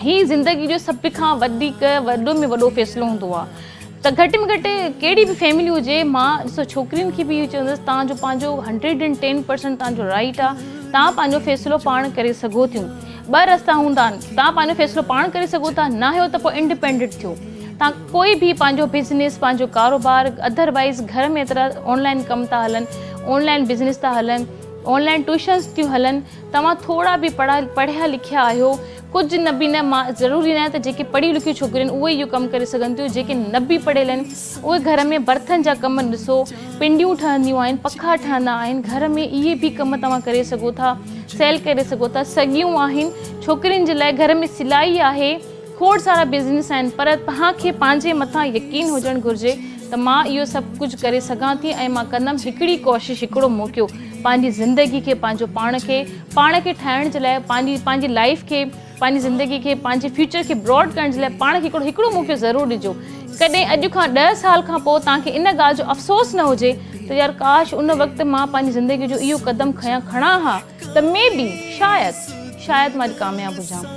هي زندگي جو سڀ کان وڌيڪ وڏو ۾ وڏو فيصلو هوندو آهي ته گهٽ ۾ گهٽ ڪهڙي به فيملي هجي مان ڏسو ڇوڪرين کي به اهو چوندس توهان جو پنهنجو 110% توهان جو رائيٽ آهي توهان پنهنجو فيصلو پاڻ ڪري سگهو ٿيون ٻه رستا هوندا آهن توهان پنهنجو فيصلو پاڻ ڪري سگهو ٿا ناهيو ته پوء انڊيپينڊنٽ ٿيو توهان ڪوئي به پنهنجو بزنس پنهنجو ڪاروبار ادر وائز گهر ۾ ايترا آن لائن ڪم ٿا هلن آن لائن بزنس ٿا هلن آن لائن ٽيوشنس ٿيون هلن توهان ٿورا به پڙها پڙهيا لکيا آهيو ڪجهه نه به نه مان ضروري ناهي ته جيڪي پڙهيون لکيون ڇوڪريون آهن اهي اهو ڪم ڪري سگهن ٿيون جيڪي نه به پڙهيل آهن اهي گهر ۾ برٿن جا ڪم ڏسو پنڊيون ٺهنديون آهن پکا ٺهندا آهن گهر ۾ اهي به ڪم توهان ڪري سگهو ٿا سيل ڪري سگهو ٿا سڳيون آهن ڇوڪرين جي لاء گهر ۾ سلائي آهي کوڙ سارا بزنس آهن پر توهان کي پنهنجي مٿان يقين هجڻ گهرجي ته مان اهو سڀ ڪجهه ڪري سگهان ٿي ۽ مان ڪندم هڪڙي ڪوشش هڪڙو موقعو پنهنجي زندگي کي پنهنجو پاڻ کي پاڻ کي ٺاهڻ جي لاء پنهنجي پنهنجي لائيف کي پنهنجي زندگي کي پنهنجي فيوچر کي براڊ ڪرڻ جي لاء پاڻ کي هڪڙو هڪڙو موقعو ضرور ڏجو ڪڏهن اڄ کان ڏهه سال کان پوء توهان کي ان ڳالهه جو افسوس نه هجي ته يار ڪاش ان وقت مان پنهنجي زندگي جو اهو قدم کنيا کڻان ها ته مي بي، شايد، شايد مان اڄ ڪامياب هجان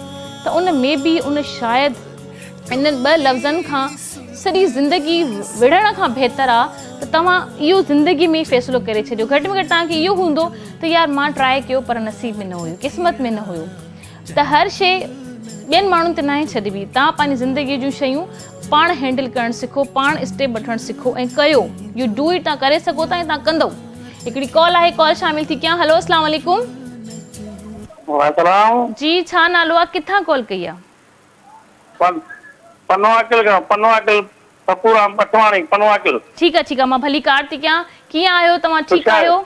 ته ان مي بي، ان شايد، انهن ٻه لفظن کان سڄي زندگي وڙهڻ کان بهتر آ ته توهان اهو زندگي ۾ ئي فيصلو ڪري ڇڏيو گهٽ ۾ گهٽ توهان کي اهو هوندو ته يار مان ٽرائي ڪيو پر نصيب ۾ نه هيو قسمت ۾ نه هيو ته هر شي ٻين ماڻهن تي ناهي ڇڏبي توهان پنهنجي زندگي جون شيون پاڻ هينڊل ڪرڻ سکو پاڻ اسٽيپ وٺڻ سکو ۽ ڪيو يو do it توهان ڪري سگهو ٿا ۽ توهان ڪندؤ. هڪڙي ڪال آهي ڪال شامل ٿي ڪيان هلو اسلام عليڪم. وعليڪم. جي ڇا نالو آ ڪٿان ڪال ڪئي آ. پنوعاقل کان پنوعاقل پپورام پٺواڻي پنوعاقل. ٺيڪ آ ٺيڪ آ مان ڀلي ڪار ٿي ڪيان ڪيئن آهيو توهان ٺيڪ آهيو.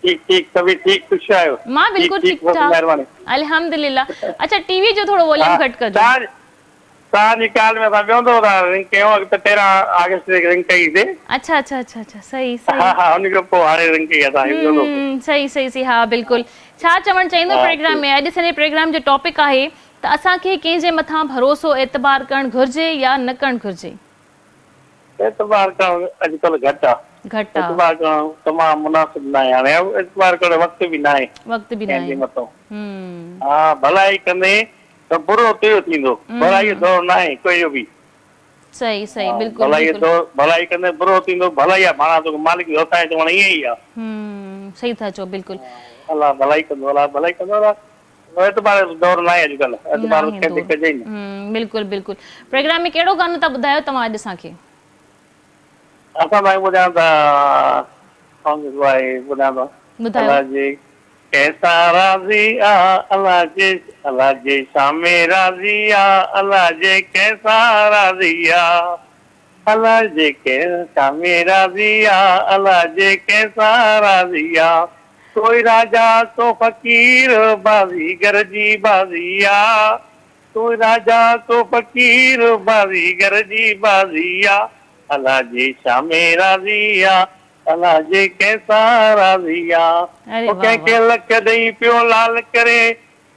ٺيڪ ٺيڪ سڀ ٺيڪ خوش آهيو. مان بلڪل ٺيڪ ٺاڪ الحمدلله اڇا ٽي وي جو ٿورو واليوم گهٽ ڪجو. توهان جي ڪال ۾ اسان ٻيون دفعو توهان رنگ ڪيو اڳ ته 13 آگسٽ تي رنگ ڪئي سي. اڇا اڇا اڇا اڇا صحيح صحيح. ها ها ان کان پوء هاڻي رنگ ڪئي آهي توهان ٻيون دفعو. صحيح صحيح صحيح ها بلڪل ڇا چوڻ چاهيندو پروگرام ۾ اڄ اسان جي پروگرام جو ٽاپڪ آهي ته اسان کي ڪنهن جي مٿان ڀروسو اعتبار ڪرڻ گهرجي يا نه ڪرڻ گهرجي. اعتبار ڪرڻ اڄڪلهه گهٽ آ. گهٽ آ. اعتبار ڪرڻ تمام مناسب ناهي هاڻي اعتبار ڪرڻ جو وقت به ناهي. وقت به ڪنهن جي ناهي. مٿان. ها ڀلائي ڪندين ته برو تنهنجو ٿيندو. ڀلائيء جو دور ناهي ڪنهن جو به. صحيح صحيح بلڪل ڀلائيء بلڪل. دور ڀلائي ڪندين برو ٿيندو ڀلائي آ ماڻا توکي مالڪ جو اسان جو چوڻ ائين ئي آ. صحيح ٿا چئو بلڪل. الله ڀلائي ڪندو الله ڀلائي ڪندو الله اعتبار جو دور ناهي اڄڪلهه اعتبار ناهي ڪنهن تي دور ڪجي ئي نه. بلڪل بلڪل پروگرام ۾ ڪهڙو گانو ٿا ٻڌايو توهان اڄ اسان کي. اسان توهان کي ٻڌايون ٿا سانگ جيڪو آهي ٻڌايان ٿو. ٻڌايو. الله جي ڪنهن سان راضي آ الله جي الله جي ڇا ۾ راضي آ الله جي ڪنهن سان راضي آ الله جي ڪنهن ڇا ۾ راضي آ الله جي ڪنهن سان راضي آ ڪوئي راجا ڪو فقير بازيگر جي بازي آ ڪوئي راجا ڪو فقير بازيگر جي بازي آ الله جي ڇا ۾ راضي آ الله جي ڪنهن سان راضي آ اري او واھ ڪنهن کي واھ. لک ڏئي پيو لال ڪري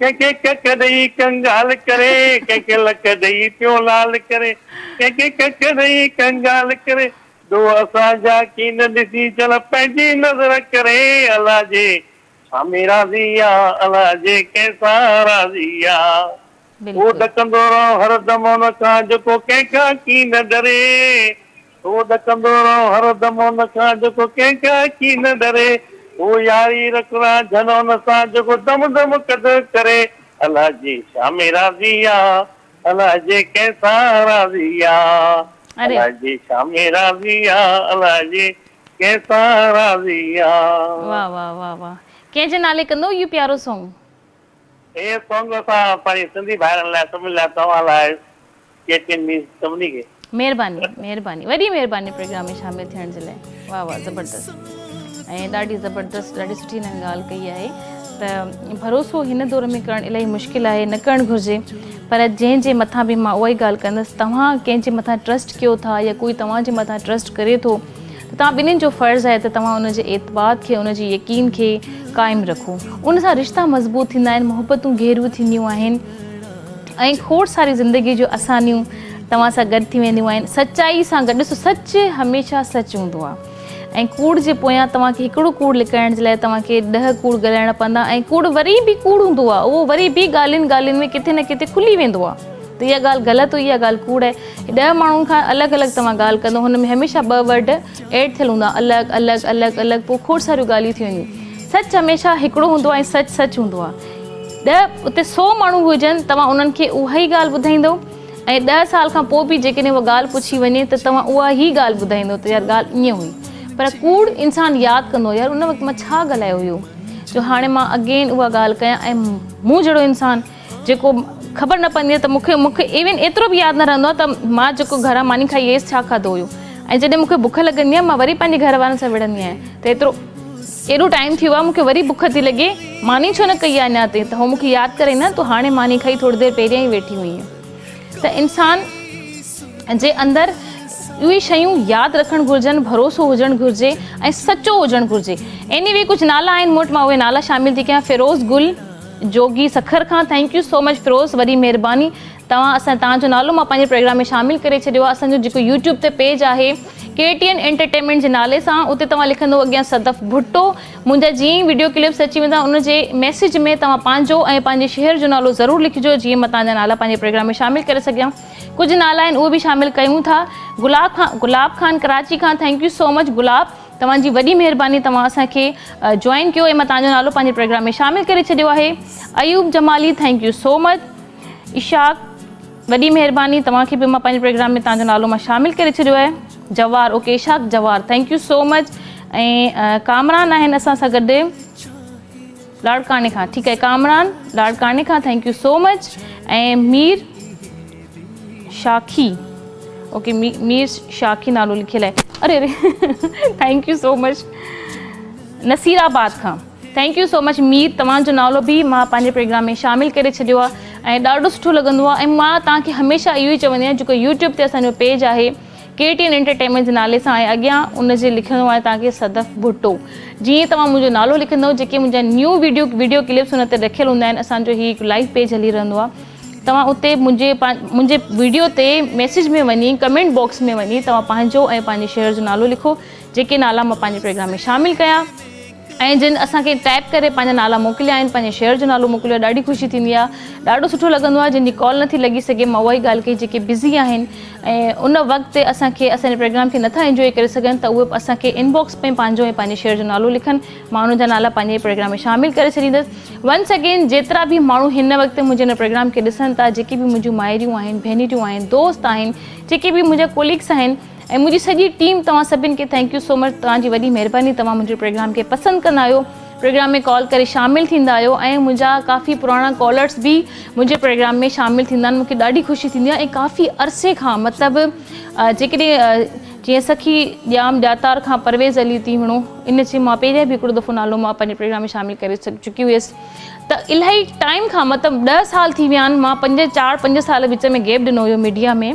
ڪنهن کي ڪک ڏئي ڪنگال ڪري ڪنهن کي لک ڏئي پيو لال ڪري ڪنهن کي ڪک ڏئي ڪنگال ڪري ڏوهه اسان جا ڪين ڏسي چل پنهنجي نظر ڪري الله جي ڇا ۾ راضي آ الله جي ڪنهن سان راضي آ هو بلڪل. ڏڪندو رهو هر دم ان کان جيڪو ڪنهن کان ڪين ڊري هو ڏڪندو رهو هر دم ان کان جيڪو ڪنهن کان ڪين ڊري هو ياري رک رانجهن ان سان جيڪو دم دم قدر ڪري الله جي ڇا ۾ راضي آ الله جي ڪنهن سان راضي آ اري. الله جي ڇا ۾ راضي آ الله جي ڪنهن سان راضي آ. واھ واھ واھ واھ ڪنهن جي نالي ڪندو اهو پيارو سونگ. هي سونگ اسان پنهنجي سنڌي ڀائرن لاء سڀني لاء توهان لاء ڪي ٽي اين ۾ سڀني کي. مهرباني مهرباني وڏي مهرباني پروگرام ۾ شامل ٿيڻ جي لاء واه واه زبردست ۽ ڏاڍي زبردست ڏاڍي سٺي هنن ڳالهه ڪئي آهي ته ڀروسو هن دور ۾ ڪرڻ الاهي مشڪل آهي نه ڪرڻ گهرجي پر جنهن جي مٿان به مان اها ئي ڳالهه ڪندس توهان ڪنهن جي مٿان ٽرسٽ ڪيو ٿا يا ڪوئي توهان جي مٿان ٽرسٽ ڪري ٿو ته توهان ٻنهين جو فرض آهي ته توهان ان جي اعتماد کي ان جي يقين کي قائم رکو. ان سان رشتا مضبوط ٿيندا آهن، محبتون گهريون ٿينديون آهن ۽ کوڙ ساري زندگي جون آسانيون توهان سان گڏ ٿي وينديون آهن. سچائي سان گڏ ڏسو سچ هميشه سچ هوندو آهي ۽ ڪوڙ جي پويان توهان کي هڪڙو ڪوڙ لڪائڻ جي لاء توهان کي ڏهه ڪوڙ ڳالهائڻا پوندا ۽ ڪوڙ وري به ڪوڙ هوندو آهي اهو وري به ڳالهين ڳالهين ۾ ڪٿي نه ڪٿي کلي ويندو آهي ته اها ڳالهه غلط هئي اها ڳالهه ڪوڙ آهي. ڏهه ماڻهن کان الڳ الڳ توهان ڳالهه ڪندو هن ۾ هميشه ٻه ورڊ ايڊ ٿيل هوندا الڳ الڳ الڳ الڳ پوء کوڙ ساريون ڳالهيون ٿي وينديون سچ هميشه هڪڙو هوندو آهي ۽ سچ سچ هوندو آهي ڏهه اتي سو ماڻهو هجن توهان انهن کي اها ئي ڳالهه ٻڌائيندو ۽ ڏهه سال کان پوء به جيڪڏهن اها ڳالهه پڇي وڃي ته توهان اها ئي ڳالهه ٻڌائيندو ته يار ڳالهه ائين هئي پر ڪوڙ انسان ياد ڪندو يار ان وقت مان ڇا ڳالهايو هيو جو هاڻي مان اگين اها ڳالهه ڪيان ۽ مون جهڙو انسان جيڪو خبر نه پوندي آهي ته مون کي مون کي ايون ايترو به ياد نه رهندو آهي ته مان جيڪو گهران ماني کائي هيس ڇا کاڌو هيو ۽ جڏهن مون کي بک لڳندي آهي مان وري پنهنجي گهر وارن سان وڙهندي آهيان ته ايترو ايڏو ٽائيم ٿي ويو آهي مون کي وري بک ٿي لڳي ماني ڇو نه ڪئي آهي اڃا تائين ته هو مون کي ياد ڪرائيندا آهن تون هاڻي ماني کائي ٿوري دير پهريان ئي ويٺي هئينء ته انسان جي اندر اهي شيون ياد رکڻ گهرجن، ڀروسو هجڻ گهرجي ۽ سچو هجڻ گهرجي. ايني وي ڪجهه نالا آهن مون وٽ مان اهي نالا شامل ٿي ڪيان فيروز گل جوڳي سکر کان thank you so much Feroz وڏي مهرباني توهان اسان توهان جو نالو مان پنهنجي پروگرام ۾ شامل ڪري ڇڏيو آهي اسان جو جيڪو يوٽيوب تي پيج آهي ڪي ٽي اين انٽرٽينمينٽ جي نالي سان اتي توهان لکندو اڳيان صدف ڀٽو منهنجا جيئن ئي وڊيو ڪلپس اچي ويندا ان جي ميسيج ۾ توهان پنهنجو ۽ پنهنجي شهر جو نالو ضرور لکجو جيئن مان توهان جا نالا پنهنجي پروگرام ۾ شامل ڪري سگهيان ڪجهه نالا آهن اهي به شامل ڪيون ٿا گلاب خان گلاب خان ڪراچي کان thank you so much Gulab توهان جي وڏي مهرباني توهان اسان کي جوائن ڪيو ۽ مان توهان جو نالو پنهنجي پروگرام ۾ شامل ڪري ڇڏيو آهي Ayub Jamali thank you so much Ishaq وڏي مهرباني توهان کي به مان پنهنجي پروگرام ۾ توهان جو نالو مان شامل ڪري ڇڏيو آهي Jawar okay Ishaq Jawar thank you so much ۽ Kamran آهن اسان سان گڏ لاڙڪاڻي کان ٺيڪ آهي ڪامران لاڙڪاڻي کان thank you so much ۽ Mir Shakhi okay Mir Shakhi نالو لکيل آهي اري اري thank you so much Nasirabad کان thank you so much Mir توهان جو نالو به مان پنهنجي پروگرام ۾ شامل ڪري ڇڏيو آهي ۽ ڏاڍو سٺو لڳندو آهي ۽ مان توهان کي هميشه اهو ئي چوندي آهيان جيڪو يوٽيوب تي اسان جو پيج آهي ڪي ٽي اين انٽرٽينمينٽ جي نالي سان ۽ اڳيان ان جي لکندو آهي توهان کي صدف ڀٽو جيئن توهان منهنجو نالو لکندو جيڪي منهنجا نيو ويڊيو ويڊيو ڪلپس ان تي رکيل هوندا آهن اسان جو هي هڪ لائيو پيج هلي رهندو آهي توهان اتي منهنجي منهنجي ويڊيو تي ميسيج ۾ وڃي ڪمينٽ باڪس ۾ وڃي توهان پنهنجو ۽ پنهنجي شهر جو نالو لکو جيڪي نالا مان پنهنجي پروگرام ۾ شامل ڪيا ۽ جن اسان کي ٽائپ ڪري پنهنجا نالا موڪليا آهن پنهنجي شهر جو نالو موڪليو آهي ڏاڍي خوشي ٿيندي آهي ڏاڍو سٺو لڳندو آهي جن جي ڪال نٿي لڳي سگهي مان اها ئي ڳالهه ڪئي جيڪي بزي آهن ۽ ان وقت تي اسان کي اسان جي پروگرام کي نٿا انجوائي ڪري سگهن ته اهي اسان کي ان باڪس ۾ پنهنجو ۽ پنهنجي شهر جو نالو لکن مان انهن جا نالا پنهنجي پروگرام ۾ شامل ڪري ڇڏيندس ونس اگين جيترا به ماڻهو هن وقت منهنجي هن پروگرام کي ڏسن ٿا جيڪي به منهنجون مائريون آهن ڀينريون آهن دوست آهن جيڪي به منهنجا ڪوليگس آهن ۽ منهنجي سڄي ٽيم توهان سڀن کي thank you سو مچ توهان جي وڏي مهرباني توهان منهنجي پروگرام کي پسند ڪندا آهيو پروگرام ۾ ڪال ڪري شامل ٿيندا آهيو ۽ منهنجا ڪافي پراڻا ڪالرس به منهنجي پروگرام ۾ شامل ٿيندا آهن مونکي ڏاڍي خوشي ٿيندي آهي ۽ ڪافي عرصي کان مطلب جيڪڏهن جيئن سخي ڄام ڏاتار کان پرويز علي تيوڻو ان جي مان پهريان به هڪڙو دفعو نالو مان پنهنجي پروگرام ۾ شامل ڪري چڪي هيس ته الاهي ٽائيم کان مطلب ڏهه سال ٿي ويا آهن مان پنج چار پنج سال وچ ۾ گيپ ڏنو هيو ميڊيا ۾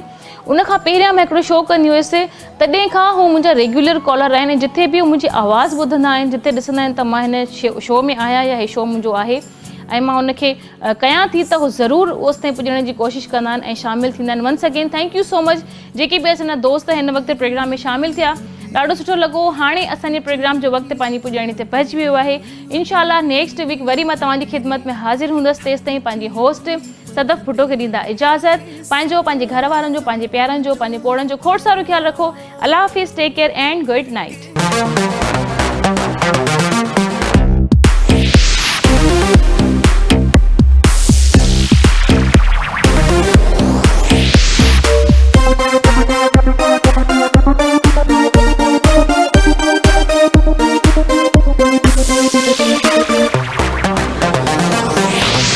ان کان پهريان مان هڪڙو شو ڪندي هيس تڏهن کان هو منهنجا ريگيولر ڪالر آهن ۽ جٿي به هو منهنجي آواز ٻڌندا آهن جٿي ڏسندا آهن ته مان هن شو ۾ آهيان يا هي شو منهنجو آهي ۽ مان ان کي ڪيان ٿي ته هو ضرور اوستائين پڄڻ جي ڪوشش ڪندا آهن ۽ شامل ٿيندا آهن once again thank you so much جيڪي به اسان جا دوست هن وقت پروگرام ۾ شامل ٿيا ڏاڍو سٺو لڳو هاڻي اسان جي پروگرام جو وقت پنهنجي پڄاڻي تي پهچي ويو آهي انشاء الله نيڪسٽ ويڪ وري مان توهان جي خدمت ۾ حاضر هوندس تيستائين پنهنجي هوسٽ صدف ڀٽو کي ڏيندا اجازت پنهنجو پنهنجي گهر وارن جو پنهنجي پيارن جو پنهنجي پوڙهن جو کوڙ سارو خيال رکو الله حافظ take care and good night.